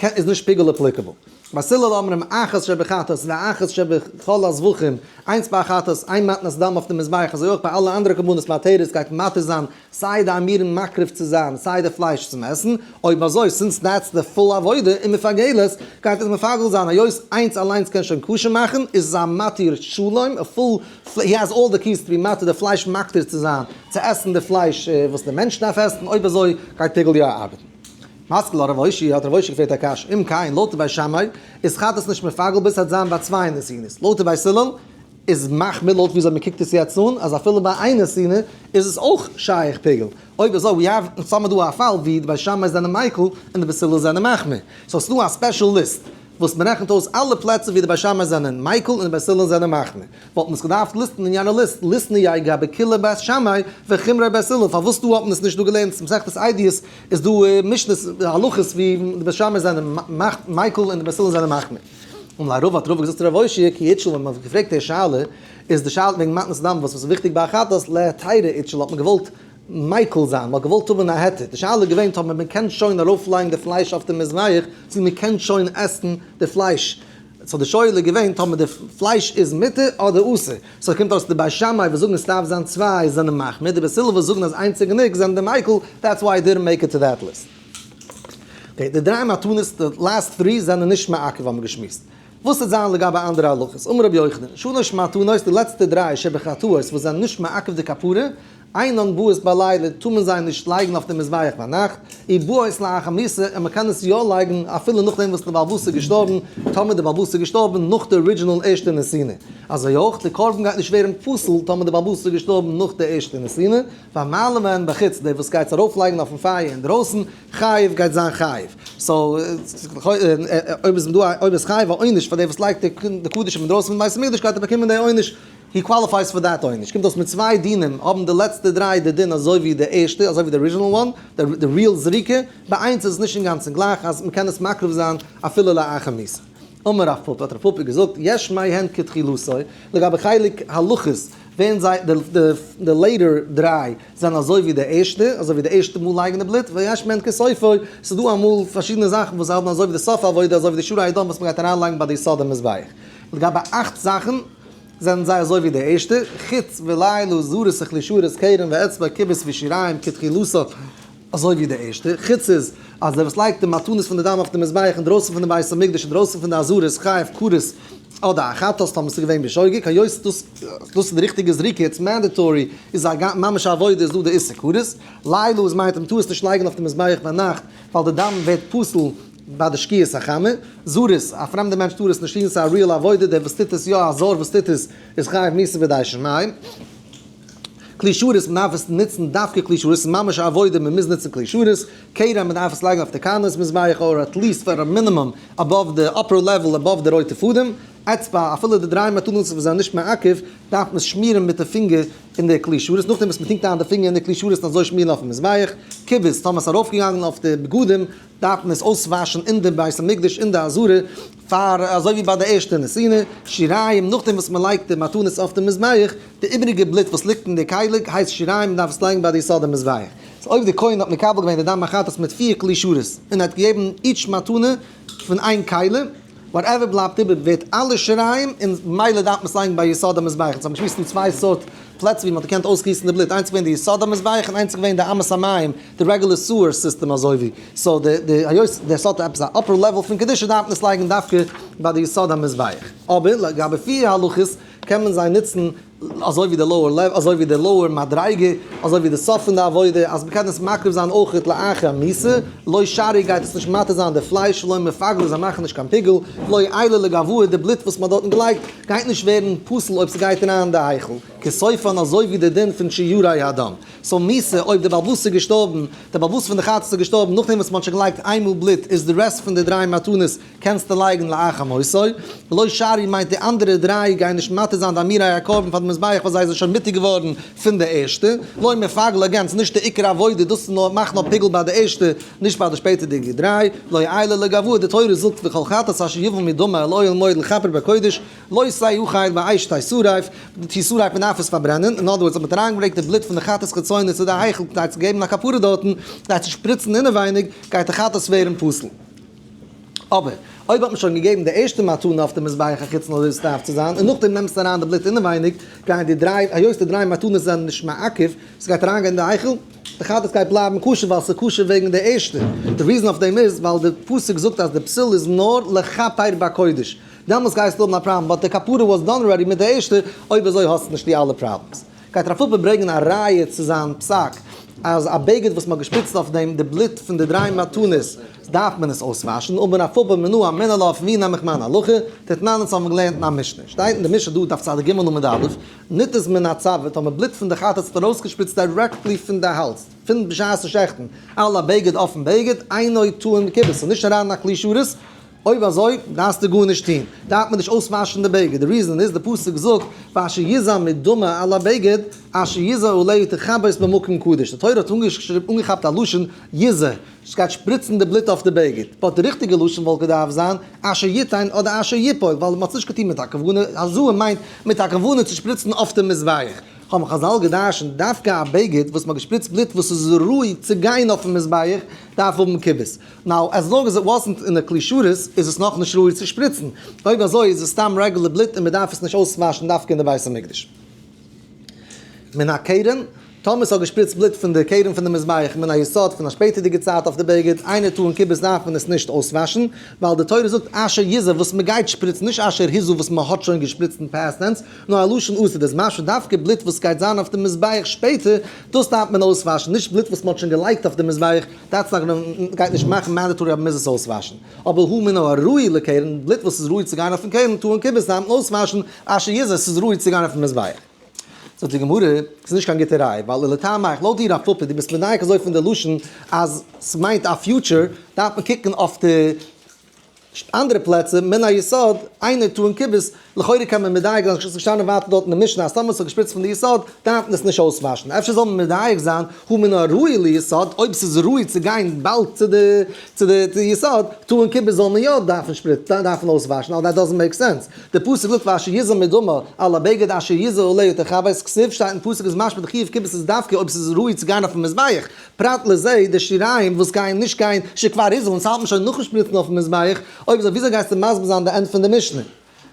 50%, איז נישט פיגול applicable. בית הלל אומרים אחת שבחטאת ואחת שבכל הזבחים, איינס ביי חטאת, איין מתנת דם אויף די מזבח, אזוי אויך ביי אלע אנדערע קרבנות מתירות גייט מתיר זיין סיי די אימורים מקריב צו זיין סיי די פלייש צום עסן, אויב אזוי since that's די full עבודה און מפגלת גייט עס מפגל זיין היות איינס אליינס קען שוין כשר מאכן איז עס א מתיר שלם א full he has all the keys to be מתיר די פלייש מקטיר צו זיין צו עסן די פלייש וואס די מענטש דארף עסן אויב אזוי גייט פיגול יא ארבעטן. מתקיף לה רב אושעיא, האט רב אושעיא געפרעגט א קשיא, אם כן, לויט בית שמאי, איז חטאת נישט מפגל ביז ס'וועט זיין ביי צוויי נתינות, לויט בית הלל, איז מחמיר לויט וויאזוי מען קוקט עס יעצט אן, אז אפילו ביי איין נתינה איז עס אויך שייך פיגול. אויב אזוי we have אונז האמיר דא א פאל ווי די בית שמאי זענען מיקל און די בית הלל זענען מחמיר. so ס'דא א special list וואס מ'רעכנט אויס אלע פלעצער ווי די בית שמאי זענען מיקל און די בית הלל זענען מחמיר. וואלט מען עס געדארפט list ן אין יענע list, ליתנייה גבי קולי בית שמאי וחומרי בית הלל. פארוואס דא האט מען עס נישט דא געלערנט? מסכת עדיות איז דא משניות הלכות ווי די בית שמאי זענען מיקל און די בית הלל זענען מחמיר. אמר ליה רבא האט רבא געזאגט צו רב אושעיא כי איקשלו ווען מען האט געפרעגט די שאלה איז די שאלה וועגן מתנות דם וואס איז וויכטיג ביי א חטאת להיתירא איקשלו האט מען געוואלט מיקל זיין מען האט געוואלט האבן א היתר די שאלה איז געווען טאמער מען קען שוין ארויף לייגן די פלייש אויף די מזבח צו מען קען שוין עסן די פלייש so די שאלה איז געווען טאמער די פלייש איז מותר אדער אסור so קומט אויס די בית שמאי וואס זאגן עס דארף זיין צוויי זענען מחמיר די בית הלל וואס זאגן אז איינס איז גענוג זענען די מיקל that's why I didn't make it to that list. Okay, די דריי מתנות, די last three, זענען נישט מעכב האבן מיר געשמועסט. וואס וועט זיין לגבי אנדערע הלכות? אמר רבי יוחנן, שלש מתנות, די לעצטע דריי שבחטאות וואס זענען נישט מעכב די כפרה, אינן באות בלילה, טאר מען זיי נישט לייגן אויף די מזבח ביינאכט, ובאות לאחר מיתה, און מען קען עס יא לייגן אפילו נאכדעם וואס די בעל הבית איז געשטארבן, טאמער די בעל הבית איז געשטארבן נאך די original ערשטע נתינה. אזוי אויך, די קרבן גייט נישט ווערן פסול טאמער די בעל הבית איז געשטארבן נאך די ערשטע נתינה, והמעלה בהן בחוץ, דער וואס גייט עס ארויפלייגן אויפן פייער אינדרויסן, חייב גייט זיין חייב. so, אויב איז דא אויב איז חייב א עונש פאר דער וואס לייגט די קדשים אינדרויסן פון בית המקדש גייט ער באקומען די עונש, he qualifies פאר that עונש. קומט אויס מיט צוויי דינים האבן די לעצטע דריי די דין אזוי ווי די ערשטע, אזוי ווי די original one, די real זריקה, ביי איינס איז עס נישט אינגאנצן גלייך אז מ'קען עס מקריב זיין אפילו לאחר מיתה. אמר רב פפא, האט רב פפא געזאגט, יש מהן כתחילתו, לגבי חלק הלכות, ווערן זיי, די later דריי זענען אזוי ווי די ערשטע, אזוי ווי די ערשטע מאל לייגן די בלוט, ויש מהן כסופו, ס'איז דא אמאל פארשידענע זאכן וואס זיי האבן אזוי ווי די סוף עבודה, אזוי ווי די שירי הדם וואס מ'גייט אריינלייגן ביי די יסוד המזבח. לגבי אכט זאכן, זענען זיי אזוי ווי די ערשטע, חוץ ולילה זרות וכלי שרת קרן ואצבע כבש ושיריים כתחילתו, אזוי ווי די ערשטע, חוץ איז אז דער וואס לייגט די מתנות פון די דם אויף די מזבח אינדרויסן פון די בית המקדש אינדרויסן פון די עזרה איז חייב כרת אדער א חטאת טאמער ס'איז געווען בשוגג, היות דאס דאס איז די ריכטיגע זריקה it's mandatory איז א ממש א עבודה איז דא די איסור כרת, לילה איז מיינט מ'טאר עס נישט לייגן אויף די מזבח ביינאכט ווייל די דם ווערט פסול ביי די שקיעת החמה, זרות, א פרעמדע מענטש טאר עס נישט טון ס'איז א real עבודה דער וואס טוט עס יא א זר וואס טוט עס איז חייב מיתה בידי שמים. כלי שרת, מען דארף עס נוצן דווקא כלי שרת, ס'איז ממש א עבודה, מען מוז נוצן כלי שרת, קרן, מען דארף עס לייגן אויף די קרנות מזבח or at least פאר א מינימום above די upper level above די רויטע פאדעם, אצבע, אפילו די דריי מתנות וואס זענען נישט מעכב, דארף מען עס שמירן מיט די פינגער אין די כלי שרת, נאכדעם וואס מען טונקט איין די פינגער אין די כלי שרת און אזוי שמירן אויפן מזבח, כיבוס, טאמער ס'איז ארויפגעגאנגען אויף די בגדים, דארף מען עס אויסוואשן אין די בית המקדש אין די עזרה, פאר אזוי ווי ביי די ערשטע נתינה, שיריים, נאכדעם וואס מען לייגט די מתנות אויף די מזבח, די איבעריגע בלוט וואס ליגט אין די כלי הייסט שיריים, מען דארף עס לייגן ביי די יסוד המזבח. so אויב די כהן האט מקבל געווען די דם החטאת מיט פיר כלי שרת, און ער האט געגעבן each מתנה פון איין כלי, whatever בלייבט איבער ווערט אלע שיריים, און ממילא דארף מען עס לייגן ביי יסוד המזבח. אונז האבן געשמועסט אין צוויי סארט פלעצער ווי מען האט געקענט אויסגיסן די בלוט, איינס איז געווען די יסוד המזבח און איינס איז געווען די אמת המים, די regular sewer system אזוי ווי, so די די היות דעס האט עפעס א upper level פון קדושה דארף מען עס לייגן דווקא ביי די יסוד המזבח, אבער לגבי פיר הלכות קען מען זיי נוצן אזוי ווי די lower level אזוי ווי די lower מדריגה אזוי ווי די סוף פון די עבודה אז מ'קען עס מקריב זיין אויכעט לאחר המיתה, לא שרי גייט עס נישט מתיר זיין די פלייש לא מפגל זיי מאכן נישט קיין פיגול, לא עיילי לגבוה די בלוט וואס מ'האט דארטן געלייגט גייט נישט ווערן פסול אויב ס'גייט אריין אין די היכל, כסופן אזוי ווי די דין פון שיורי הדם. so מיתה, אויב דער בעל הבית איז געשטארבן, דער בעל הבית פון די חטאת איז געשטארבן נאכדעם וואס מ'האט שוין געלייגט איינמאל בלוט איז די rest פון די דריי מתנות קענסטו לייגן לאחר מותו, לא שרי מיינט די אנדערע דריי גייען נישט מתיר זיין די אמירי הקרבן פאר די מזבח ווייל זיי זענען שוין מותר געווארן פון די ערשטע, לא מפגל again ס'איז נישט די עיקר עבודה דאס איז נאר מאכט נאר פיגול ביי די ערשטע נישט ביי די שפעטערדיגע דריי, לא עיילי לגבוה די תורה זאגט וכל חטאת אשר יבא מדמה אל אוהל מועד לכפר בקודש, לא תאכל באש תשרף, תשרף מען דארף עס פארברענען, in other words אז מען האט אריינגעברענגט די בלוט פון די חטאת חיצונית צו די היכל כדי צו געבן א כפרה דארטן, כדי צו שפריצן אינעווייניג, גייט די חטאת ווערן פסול. אבער, אויב האט מען שוין געגעבן די ערשטע מתנה אויף די מזבח החיצון אזוי ווי עס דארף צו זיין, און נאכדעם נעמסטו אריין די בלוט אינעווייניג, גייען די דריי, היות די דריי מתנות זענען נישט מעכב, עס גייט אריינגיין אין די היכל, די חטאת גייט בלייבן כשר ווייל ס'איז כשר וועגן די ערשטע. די reason אויף דעם איז ווייל די פסוק זאגט אז די פסול איז נאר לכפר בקודש. דעמאלטס גייסטו האבן א פראבלעם, but די כפרה was done already מיט די ערשטע, אויב אזוי האסטו נישט די אלע problems. גייט רב פפא ברענגען א ראיה צו זיין פסק. אז א בגד וואס מ'האט געשפריצט אויף דעם די בלוט פון די דריי מתנות דארף מען עס אויסוואשן, אמר רב פפא מנא אמינא לה פון ווי נעם איך מיין הלכה, דתנן אונז האבן געלערנט אין א משנה, שטייט אין די משנה דא דף צ"ג עמוד א', ניתז מן הצוואר, טאמער בלוט פון די חטאת האט ארויסגעשפריצט directly פון די האלז, פון בשעת'ן שעכטן, על הבגד אויפן בגד, אינו טעון כיבוס, ס'איז נישט אריין אין א כלי שרת, אויב אזוי דארפסטו גארנישט טון, דארף מען נישט אויסוואשן די בגד, די reason איז די פסוק זאגט ואשר יזה מדמה על הבגד אשר יזה עליה תכבס במקום קדוש, די תורה האט אנגעכאפט א לשון יזה, ס'גייט שפריצן די בלוט אויף די בגד, but די ריכטיגע לשון וואלט געדארפט זיין אשר יתן אדער אשר יפול, ווייל מ'האט עס נישט געטון מיט א כוונה, הזאה מיינט מיט א כוונה צו שפריצן אויף די מזבח. האבן חזל געדרשנט דווקא א בגד וואס מ'האט געשפריצט בלוט וואס איז ראוי צו גיין אויפן מזבח דארף האבן כיבוס. Now, as long as it wasn't אין א כלי שרת איז עס נאכנישט ראוי צו שפריצן. אויב אזוי איז עס סתם רעגולער בלוט און מ'דארף עס נישט אויסוואשן דווקא אין די בית המקדש. מן הקרן, טאמער ס'האט געשפריצט בלוט פון די קרן פון די מזבח מן היסוד פון א שפעטערדיגע צייט אויף די בגד, אינו טעון כיבוס דארף מען עס נישט אויסוואשן, ווייל די תורה זאגט אשר יזה וואס מ'גייט שפריצן, נישט אשר הזו וואס מ'האט שוין געשפריצט אין past tense, נאר א לשון עתיד איז משמע דווקא בלוט וואס גייט זיין אויף די מזבח שפעטער, דאס דארף מען אויסוואשן, נישט בלוט וואס מ'האט שוין געלייגט אויף די מזבח, that's not גייט נישט מאכן mandatory אז מ'מוז עס אויסוואשן. אבער הא מן הראוי לקרן, בלוט וואס איז ראוי צו גיין אויפן קרן, טעון כיבוס דארף מען אויסוואשן, אשר יזה, ס'איז ראוי צו גיין אויפן מזבח. זאגט די גמרא, ס'איז נישט קיין גוטע ראיה, ווייל ולטעמיך, לויט דיר רב פפא, דו ביסט מדייק אזוי פון די לשון אז ס'מיינט א future, דארף מען קוקן אויף די אנדערע פלעצער, מן היסוד, אינו טעון כיבוס, לכאורה קען מען מדייק זיין, ס'איז געשטאנען ווייטער דארט אין די משנה אז טאמער ס'האט געשפריצט פון די יסוד, דארף מען עס נישט אויסוואשן. אפשר זאל מען מדייק זיין, הא מן הראוי ליסוד, אויב ס'איז ראוי צו גיין באלד צו די צו די יסוד, טעון כיבוס זאל מען יא דארפן שפריצן, דארפן אויסוואשן, אבער that doesn't make sense. די פסוק זאגט ואשר יזה מדמה על הבגד אשר יזה עליה תכבס כתיב שטייט אין פסוק איז משמע די חיוב כיבוס איז דווקא אויב ס'איז ראוי צו גיין אויפן מזבח, פרט לזה די שיריים וואס גייען נישט גיין שכבר הזו און ס'האלט מען שוין נאכן שפריצן אויפן מזבח, אויב אזוי וויאזוי גייסטו מסביר זיין די end פון די משנה?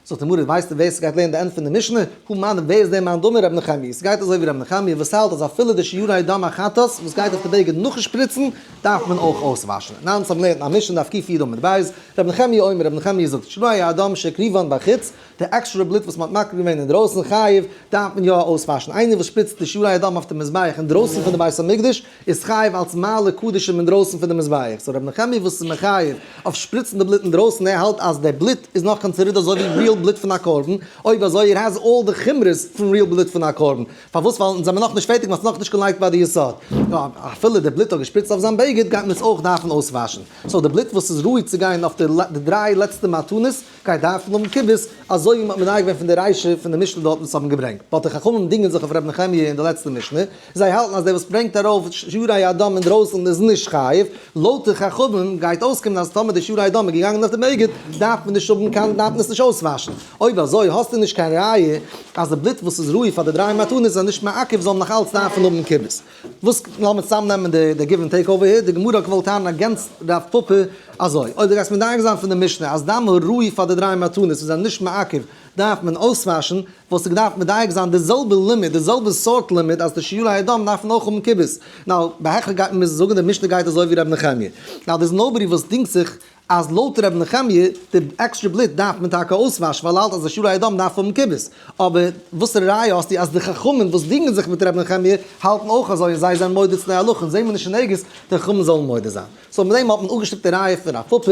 זאגט די גמרא ווייסטו ווער ס'גייט לערנען די end פון די משנה? הא מני ווער איז דער מאן דאמר ר' נחמיה? ס'גייט אזוי ווי ר' נחמיה וואס האלט אז אפילו די שיורי דם החטאת וואס גייט אויף די בגד נאכן שפריצן דארף מען אויך אויסוואשן. ניין אונז האבן געלערנט אין א משנה דף קי עמוד ב', ר' נחמיה אומר ר' נחמיה זאגט שיורי הדם שהקריבן בחוץ די עקסטרע בלוט וואס מ'האט מקריב געווען אינדרויסן חייב, דארף מען יא אויסוואשן. איינער וואס שפריצט די שיורי הדם אויף די מזבח אינדרויסן פון די בית המקדש, איז חייב אלס מעלה קדשים אינדרויסן פון די מזבח. So רבי נחמיה וואס איז מחייב אויף שפריצן די בלוט אינדרויסן, ער האלט אז די בלוט איז נאך considered אזוי ווי real בלוט פון א קרבן, אויב אזוי it has all די חומרות פון real בלוט פון א קרבן. פארוואס? ווייל אונז זעמיר נאכנישט פערטיג, מ'האט עס נאכנישט געלייגט ביי די יסוד. יא, אפילו די בלוט האט געשפריצט אויף זיין בגד, גייט מען עס אויך דארפן אויסוואשן. So די בלוט וואס איז ראוי צו גיין אויף די דריי לעצטע מתנות, גייט דארפן האבן כיבוס, אזוי ווי מ'האט מדייק געווען פון די רישא פון די משנה דארט וואס האבן געברענגט. But די חכמים דינגען זיך אויף ר' נחמיה אין די לעצטע משנה, זיי האלטן אז דער וואס ברענגט ארויף שיורי הדם אינדרויסן איז נישט חייב, לויט די חכמים גייט אויסקומען אז טאמער די שיורי הדם איז געגאנגען אויף די בגד דארף מען נישט האבן קיין דארף מען עס נישט אויסוואשן. אויב אזוי האסטו נישט קיין ראיה אז די בלוט וואס איז ראוי פאר די דריי מתנות איז נישט מעכב זאל נאך אלץ דארפן האבן כיבוס. וואס, לאמיר צוזאמנעמען די give and take over here, די גמרא האט געוואלט טענה'ן against רב פפא אזוי, אויב דו גייסט מדייק זיין פון די משנה אז דם הראוי פאר די דריי מתנות וואס זענען נישט מעכב דארף מען אויסוואשן, וואלסטו געדארפט מדייק זיין די זעלבע לימוד, די זעלבע סארט לימוד אז די שיורי הדם דארפן אויך האבן כיבוס. Now, בהכרח גייט מען מוזן זאגן די משנה גייט אזוי ווי ר' נחמיה. Now, there's nobody וואס דינגט זיך אז לויט ר' נחמיה די עקסטרע בלוט דארף מען טאקע אויסוואשן ווייל ער האלט אז די שיורי הדם דארף האבן כיבוס, אבער וואסערע ראיה האסטו אז די חכמים וואס דינגען זיך מיט ר' נחמיה האלטן אויך אזוי און זיי זענען מודה צו די הלכה און זעהן מיר נישט אין ערגעץ די חכמים זאלן מודה זיין. So מיט דעם האט מען אפגעשטופט די ראיה פון רב פפא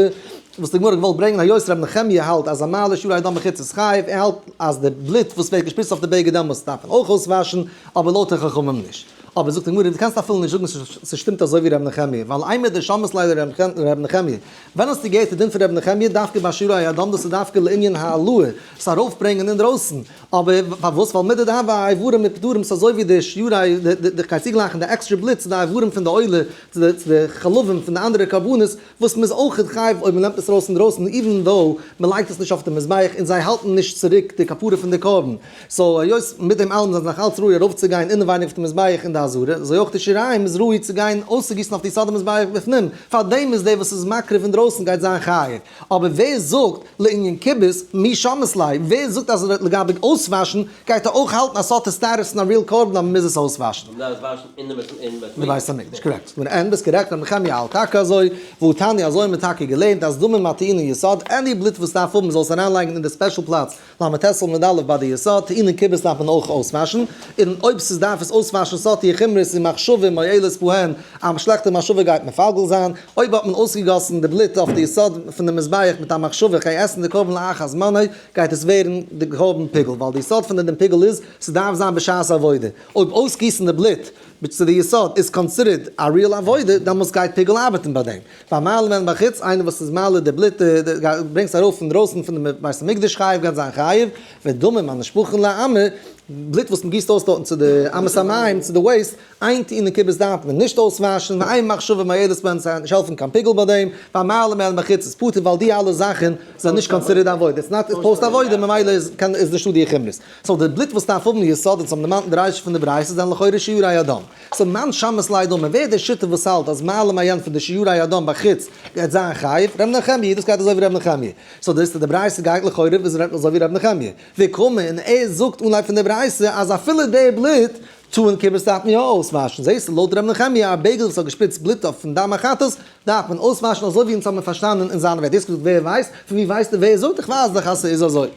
וואס די גמרא האט געוואלט ברענגען היות ר' נחמיה האלט אז המעלה שיורי הדם בחוץ איז חייב, ער האלט אז די בלוט וואס ווערט געשפריצט אויף די בגד דעמאלטס דארף מען אויך אויסוואשן, אבער לויט די חכמים נישט. אבער זאגט די גמרא, דו קענסט אפילו נישט זאגן ס'שטימט אזוי ווי ר' נחמיה, ווייל אימר דשמעת ליה לר' נחמיה, ווען האסטו געהערט די דין פון ר' נחמיה דווקא ביי שיורי הדם, דאס איז דווקא לענין העלאה, עס ארויפברענגען אינדרויסן, אבער פארוואס ווייל מידי דהוה איברים ופדרים ס'איז אזוי ווי די שיורי, די כ'גיי צוגלייכן די עקסטרע בלוט צו די איברים פון די עולה, צו די חלבים פון די אנדערע קרבנות, וואס מ'איז אויכעט חייב אויב מ'נעמט עס ארויס אינדרויסן even though מ'לייגט עס נישט אויף די מזבח און זיי האלטן נישט צוריק די כפרה פון די קרבן. So היות מיט דעם אלעם זענען זיי נאך אלץ ראוי ארויפצוגיין אינעווייניג אויף די מזבח אין די עזרה, אזוי אויך די שיריים איז ראוי צו גיין אויסצוגיסן אויף די יסוד המזבח בפנים, פארדעם איז דער וואס איז מקריב אינדרויסן גייט זיין חייב. אבער ווער זאגט לענין כיבוס מי שמעת ליה, ווער זאגט אז לגבי אויסוואשן גייט ער אויך האלטן אז ס'האט די status פון א real קרבן אז מ'מוז עס אויסוואשן? מ'דארף עס וואשן אין די בית אין די בית המקדש, correct. און ביסט גערעכט רבי נחמיה האלט טאקע אזוי, והא תניא אזוי האבן מיר טאקע געלערנט אז דמים הטעונין יסוד, any בלוט וואס דארף האבן זאל עס אריינלייגן אין די special פלאץ ל"ט עמוד א' ביי די יסוד, טעונין כיבוס דארף מען אויך אויסוואשן, און אויב ס'איז דארף עס אויסוואשן ס'האט איר. חומרות און מחשבה מועלת בהן, א שלעכטע מחשבה גייט מפגל זיין, אויב האט מען אויסגעגאסן די בלוט אויף די יסוד פון די מזבח מיט א מחשבה כ'גיי עסן די קרבן לאחר זמנו, גייט עס ווערן די קרבן פיגול, ווייל די יסוד פון דעם פיגול איז ס'דארף זיין בשעת עבודה, אויב אויסגיסן די בלוט צו די יסוד איז considered א real עבודה, דעמאלטס גייט פיגול ארבעטן ביי דעם. והמעלה ממנו בחוץ, איינער וואס איז מעלה די בלוט, ברענגט עס ארויף פון דרויסן פון די בית המקדש חייב גייט זיין חייב, ודמים הנשפכין לאמה, בלוט וואס מ'גיסט אויס דארטן צו די אמת המים, צו די waste, אין טעונין כיבוס דארף מען נישט אויסוואשן, ואין מחשבה מועלת בהן, ס'גייט נישט העלפן קיין פיגול ביי דעם, והמעלה ממנו בחוץ איז פטור ווייל די אלע זאכן זענען נישט considered עבודה, it's not post עבודה ממילא איז נישטא די חומרות. so די בלוט וואס דארף האבן יסוד און ס'האבן דערמאנט אין די רישא פון די ברייתא זענען לכאורה שיורי הדם. so מאן שמעת ליה דאמר ווער די שיטה וואס האלט אז מעלה מעיין פון די שיורי הדם בחוץ גייט זיין חייב? ר' נחמיה, דאס גייט אזוי ווי ר' נחמיה. so דאס איז די ברייתא גייט לכאורה אזוי ווי ר' נחמיה. וקאמר און ער זאגט אנהייב פון די ברייתא אז אפילו די בלוט טעון כיבוס דארף מען יא אויסוואשן. זעסטו לויט ר' נחמיה א בגד וואס האט געשפריצט בלוט אויף פון דם החטאת דארף מען אויסוואשן אזוי ווי אונז האבן פארשטאנען אין זיינע ווערטער. דאס געזאגט ווער ווייסט? פון ווי ווייסטו ווער זאגט? איך ווייס דאך אז ס'איז אזוי.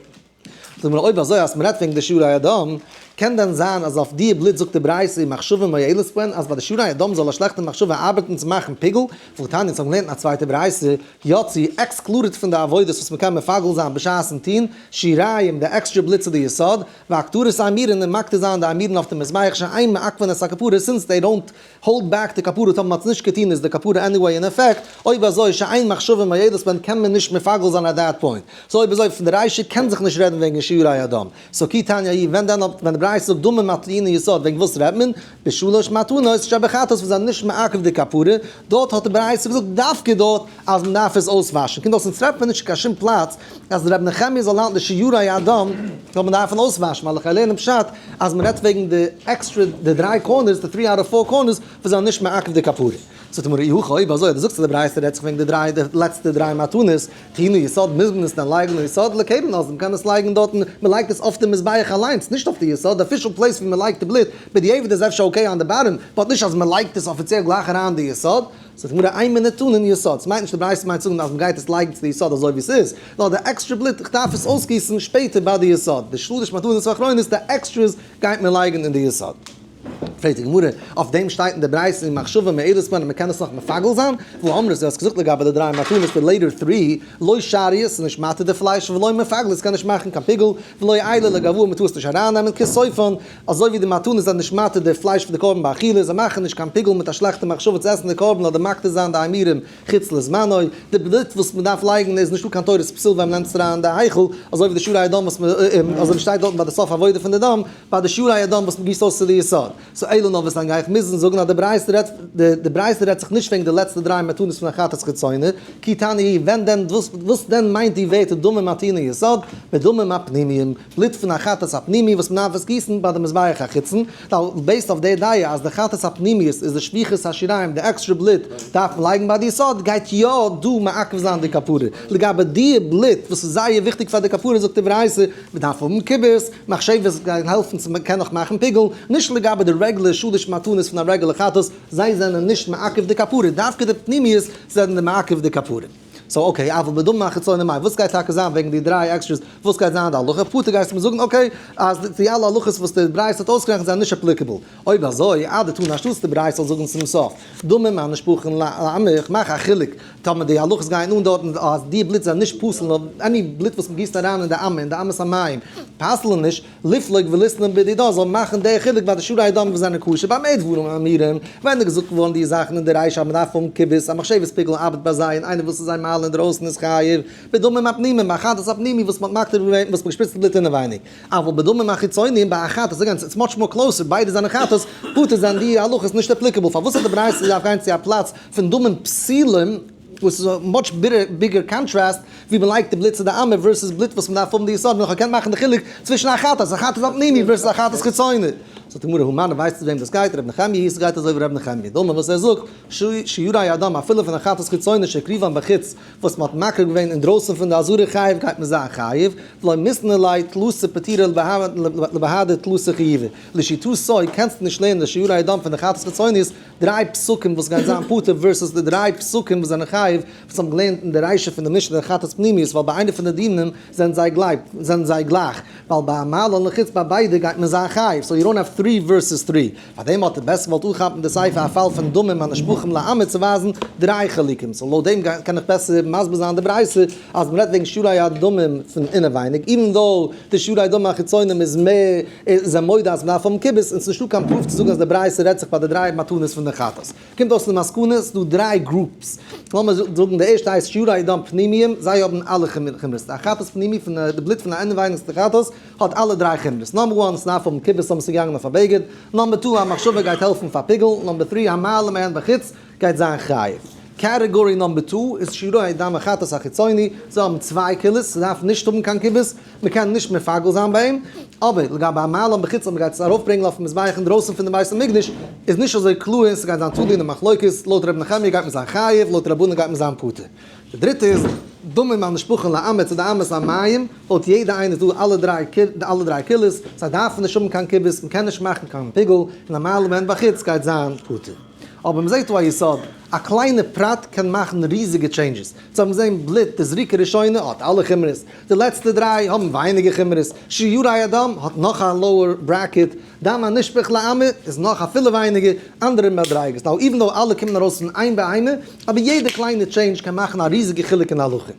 זאג מיר אויב אזוי אז מ'רעדט וועגן די שיורי הדם, קען דען זיין אז אויף די בלוט זאגט די ברייתא מחשבה מועלת בהן אז ביי די שיורי הדם זאל א שלעכטע מחשבה ארבעטן צו מאכן פיגול? והתניא אונז האבן געלערנט אין א צווייטע ברייתא, יצאו, excluded פון די עבודות וואס מ'קען מפגל זיין בשעת'ן טון, שיריים, די עקסטרע בלוט צו די יסוד, והקטרת האימורין און מקטיר זיין די אימורין אויף די מזבח שאין מעכבין את הכפרה since they don't hold back די כפרה טאמער מ'האט עס נישט געטון איז די כפרה anyway אין עפעקט, אויב אזוי שאין מחשבה מועלת בהן קען מען נישט מפגל זיין at that point, so אויב אזוי פון די רישא קען זיך נישט רעדן וועגן שיורי הדם, so כי תניא ההיא ווען דען ווען די ברייתא זאגט דמים הטעונין יסוד וועגן וואס רעדט מען? בשלש מתנות שבחטאת וואס זענען נישט מעכב די כפרה, דארט האט די ברייתא געזאגט דווקא דארט אז מען דארף עס אויסוואשן, קומט אויס אונז טרעפט מען נישט קיין שום פלאץ אז ר' נחמיה זאל האלטן די שיורי הדם זאל מען דארפן אויסוואשן, ווייל איך גיי לערנען פשט אז מען רעדט וועגן די עקסטרע די דריי corners די three out of four corners וואס זענען נישט מעכב די כפרה. זאגט די גמרא אי הכי אויב אזוי אז דו זאגסט אז די ברייתא רעדט זיך וועגן די דריי די לעצטע דריי מתנות טעונה יסוד מוז מען עס דען לייגן אין יסוד לקרן אז מען קען עס לייגן דארטן מען לייגט עס אויף די מזבח אליינס נישט אויף די יסוד די official place ווי מען לייגט די בלוט בדיעבד איז אפשר okay on די bottom but נישט אז מען לייגט עס אפיציעל גלייך אריין אין די יסוד. זאגט די גמרא אימא ניתנין יסוד, ס'מיינט נישט די ברייתא מיינט צו זאגן אז מ'גייט עס לייגן צו די יסוד אזוי ווי ס'איז, נאר די עקסטרע בלוט איך דארף עס אויסגיסן שפעטער ביי די יסוד, די שלש מתנות האחרונות די extras גייט מען לייגן אין די יסוד. פרעגט די גמרא, אויף דעם שטייט אין די ברייתא אין מחשבה מועלת בהן אז מ'קען עס נאך מפגל זיין, והא אמרת דו האסט געזאגט לגבי די דריי מתנות די later three, לא שריא ס'איז נישט מתיר די פלייש ולא מפגלא ס'קען נישט מאכן קיין פיגול, ולא עיילי לגואי מ'טאר עס נישט ארייננעמען כסופן, אזוי ווי די מתנות זענען נישט מתיר די פלייש פון די קרבן באכילה, זיי מאכן נישט קיין פיגול מיט א שלעכטע מחשבה צו עסן די קרבן אדער מקטיר זיין די אימורים חוץ לזמנו, די בלוט וואס מען דארף לייגן איז נישטא קיין תורת פסול ווען מען נעמט עס אריין אין די היכל, אזוי ווי די שיורי הדם וואס מען אזוי ווי שטייט דארטן ביי די סוף עבודה פון די דם, ביי די שיורי הדם וואס מען גיסט אויס צו די יסוד. so אלא נאר וואס דאן גיי איך מוזן זאגן אז די ברייתא רעדט די ברייתא רעדט זיך נישט וועגן די לעצטע דריי מתנות פון החטאת חיצונה, כי תניא ההיא ווען דען וואס דען מיינט די ווערטער דמים הטעונין יסוד, בדמים הפנימיים, בלוט פון א חטאת הפנימי וואס מ'דארף עס גיסן ביי די מזבח החיצון, ווייל based אויף די דעה אז די חטאת הפנימיות איז די שפיכת השיריים די עקסטרע בלוט דארף מען לייגן ביי די יסוד גייט יא דא מעכב זיין די כפרה, לגבי די בלוט וואס איז זייער וויכטיג פאר די כפרה זאגט די ברייתא מ'דארף האבן כיבוס, מחשבות גייען העלפן צו מ'קען נאך מאכן פיגול, נישט לגבי די רעגולער שלש מתנות פון א רעגולער חטאת, זיי זענען נישט מעכב די כפרה, דווקא די פנימיות זענען די מעכב די כפרה. so okay, אבל בדמים החיצונים מאי, וואס גייט טאקע זיין וועגן די דריי extras, וואס גייט זיין די הלכה, פטור גייסטו מיר זאגן okay, אז די אלע הלכות וואס די ברייתא האט אויסגערעכנט זענען נישט applicable. אויב אזוי, אדתני אנשטאטס די ברייתא זאל זאגן צום סוף, דמים הנשפכין לאמה, איך מאך א חילוק, טאמער די הלכות גייען אן דארטן אז די בלוט זענען נישט פסול נאר any בלוט וואס מ'גיסט אריין אין די אמה אין די אמת המים פסל'ן נישט, ליפלוג וליתנן בדידה זאל מאכן די חילוק ביי די שירי הדם וואס זענען כשר במה דברים אמורים, ווען איז געזאגט געווארן די זאכן אין די רישא אז מ'דארף האבן כיבוס, א מחשבת פיגול ארבעט ביי זיי און איינער וואס איז זיי מעלה אינדרויסן איז חייב, בדמים הפנימיים ביי חטאת הפנימי וואס מ'האט מקטיר געווען וואס מ'געשפריצט בלוט אינעווייניג, אבל בדמים החיצוניים ביי א חטאת, again it's much more closer ביידע זענען חטאת, פטור זענען די הלכות נישט applicable, פארוואס האט די ברייתא געדארפט גיין צו א פלאץ פון דמים פסולים וואס איז א much bigger contrast ווי מען לייגט די בלוט צו די אמה versus בלוט וואס מען דארף האבן די יסוד מען קען מאכן די חילוק צווישן א חטאת א חטאת הפנימי versus א חטאת חיצוני. זאגט די גמרא הא מני ווייסטו וועם דאס גייט ר' נחמיה היא ס'גייט אזוי ווי ר' נחמיה דאמר וואס ער זאגט שיורי הדם אפילו פון א חטאת חיצוני שהקריבן בחוץ וואס מען האט מקריב געווען אינדרויסן פון די עזרה חייב גייט מען זיין חייב ולא מיתני ליה תלתא פטירי לבהדי תלתא חיובי לשיטתו קענסטו נישט לערנען די שיורי הדם פון די חטאת חיצוניות דריי פסוקים וואס גייען זיין פטור versus די דריי פסוקים וואס זענען חייב, וואס האבן געלערנט אין די רישא פון די משנה חטאת פנימיות, ווייל ביי איינע פון די דינים זענען זיי גלייב, זענען זיי גלייך, ווייל ביי א מעלה און לחוץ ביי ביידע גייט מען זיין חייב, so you don't have three versus three. פאר דעם האט ער בעסער געוואלט אנכאפן די סיפא א פאל פון דמים הנשפכים לאמה צו ווייזן דריי חילוקים. so לויט דעם קען איך בעסער מסביר זיין די ברייתא אז מ'רעדט וועגן שירי הדמים פון אינעווייניג, even though די שירי דמים החיצונים איז מער איז ער מודה אז מ'דארף האבן כיבוס און ס'איז נישטא קיין proof צו זאגן אז די ברייתא רעדט זיך ביי די דריי מתנות פון די חטאת. קומט אויס למסקנא ס'דא דריי groups. לאמיר זאגן די ערשטע הייסט שירי דם פנימיים, זיי האבן אלע חומרות. די חטאת פנימי פון די בלוט פון א אינעווייניגסטע חטאת האט אלע דריי חומרות. number one, ס'דארף האבן כיבוס אויב ס'איז געגאנגען אויף א בגד. number two, א מחשבה גייט העלפן פאר פיגול. number three, המעלה מהן בחוץ גייט זיין חייב. category number two איז שירי דם החטאת החיצוני, זיי האבן צוויי קולות, ס'דארף נישט האבן קיין כיבוס, מ'קען נישט מפגל זיין ביי אים, אבער לגבי המעלה בחוץ אויב מ'גייט עס ארויפברענגען אויפן מזבח אינדרויסן פון די בית המקדש איז נישט אזוי קלאר און ס'גייט זיין תלוי אין די מחלוקת, לויט ר' נחמיה גייט מען זיין חייב, לויט רבנן גייט מען זיין פטור. די דריטע איז דמים הנשפכין לאמה צו די אמת המים, לויט יעדע איינע איז דא אלע דריי אלע דריי קולות, זיי דארפן נישט האבן קיין כיבוס, מ'קען נישט מאכן קיין פיגול, און המעלה מהן בחוץ גייט זיין פטור. אבער מ'זעט דא א יסוד, א קליינע פרט קען מאכן ריזיגע changes. צו האבן געזען בלוט די זריקה ראשונה האט אלע חומרות, די לעצטע דריי האבן ווייניגער חומרות, שיורי הדם האט נאך א lower bracket, דם הנשפך לאמה איז נאך אפילו ווייניגער, אנדערע מדריגות, now even though אלע קומען ארויס פון איין בהמה, אבער יעדע קליינע change קען מאכן א ריזיגע חילוק אין הלכה.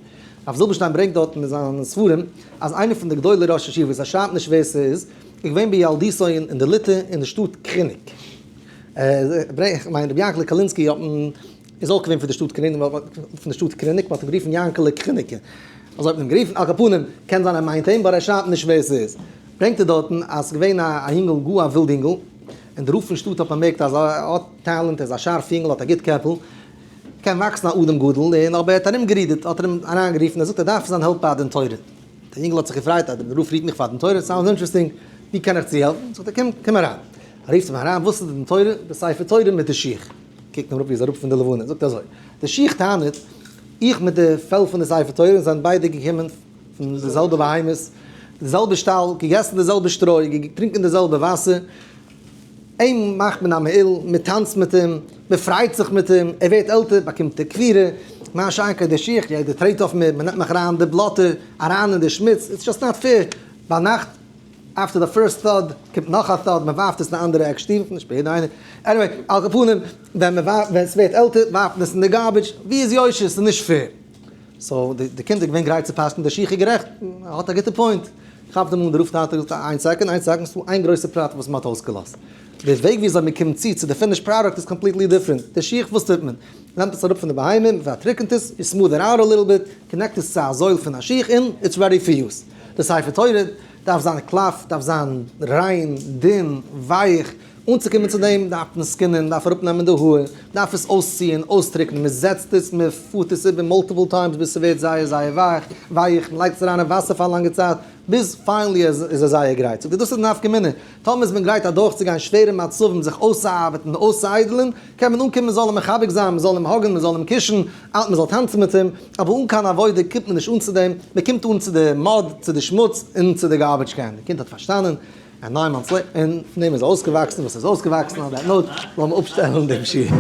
רב זילבערשטיין ברענגט דארט אין זיינע ספרים אז איינער פון די גדולי ראש ישיבות, ער שרייבט נישט ווער ס'איז, איז געווען בילדותו אין די ליטע אין די שטאט קריניק. איך מיין רבי יענקעלע קאלינסקי האט מען איז אויך געווען פון די שטאט קריניק, פון די שטאט קריניק, מ'האט אים גערופן יענקעלע קריניקער, אזוי האט מען אים גערופן, על כל פנים, קען זיין ער מיינט אים, but ער שרייבט נישט ווער ס'איז. ברענגט ער דארטן אז ס'איז געווען א יונגל, גאר א ווילד יונגל, און די רב פון שטאט האט באמערקט אז ער האט טאלאנט, ער איז א שארף יונגל, האט א גוט קעפל, קען וואקסן א אדם גדול, און אבער ער האט ארומגערודערט, האט ער אים אריינגערופן, ער זאגט ער דארף זיין העלפ ביי דין תורה. דער יונגל האט זיך געפרייט אז דער רב רופט מיך פאר דין תורה, sounds interesting, ווי קען איך צוהעלפן? זאגט ער קום, קום אריין. ער רופט אים אריין, וואס איז די דין תורה? די ספר תורה מיט די שיך. קוקט אים אראפ ווי ער איז אראפ פון די לבנה, זאגט אזוי, די שיך טענה'ט, איך מיט די פעל פון די ספר תורה זענען ביידע געקומען פון די זעלבע בהמות, די זעלבע שטאל, געגעסן די זעלבע שטרוי, געטרינקען די זעלבע וואסער, אים מאכט מען א מעיל, מען טאנצט מיט אים, מען פרייט זיך מיט אים, ער ווערט עלטער באקומט ער קבירה, מה שאין כן די שיך, יעדער טרעט אויף מיר, מען נעמט מיך אריין אין די בלאטע, אריין אין די שמוץ, it's just not fair, ביינאכט after the first thud קומט נאך א thud, מען ווארפט עס אין א אנדערע עק שטוב, נישט ביי יעדע איינער, anyway, על כל פנים, ווען מען ווארפט, ווען עס ווערט עלטער ווארפט מען עס אין די garbage, ווי איז יושר? ס'איז נישט fair. so די קינד איז געווען גרייט צו פסק'ן, די שיך איז גערעכט, ער האט א גוטע point. כאפט אים אן דער רב טאטע זאגט איין second, איין second, ס'דא איין גרויסע פרט וואס מ'האט אויסגעלאזט. די וועג וויאזוי מ'קומט צו צו די finished product איז completely different. די שיך וואס טוט מען? מ'נעמט עס אראפ פון די בהמה, מ'פארטריקענט עס, you smooth it out a little bit, connect עס צו א זויל פון א שיך און it's ready for use. די ספר תורה דארף זיין קלאף, דארף זיין ריין, דין, ווייך, אנצוקומען צו דעם דארף מען skin ען, דארף אראפנעמען די האר, דארף עס אויסציען, אויסטריקענען, מען זעצט עס, מען פארט עס איבער multiple times ביז ס'ווערט זייער זייער ווייך, ווייך, מען לייגט עס אריין אין וואסער פאר א לאנגע צייט, ביז finally איז עס זייער גרייט. זאגט ער דאס איז נפקא מינה, טאמער איז מען גרייט אדורכצוגיין שווערע מצבים, זיך אויסצוארבעטן, אויסצואיידלען, קען מען אנקומען מען זאל אים מחבק זיין, מען זאל אים hug ן, מען זאל אים קישן, מען זאל טאנצן מיט אים, אבער אן קיין עבודה קומט מען נישט אן צו דעם, מען קומט אן צו די mud, צו די שמוץ, און צו די garbage can. די קינד האט פארשטאנען, א nine months later, און פון דעם איז אויסגעוואקסן וואס איז אויסגעוואקסן, on that note, לאמיר אפשטעלן דעם שיעור.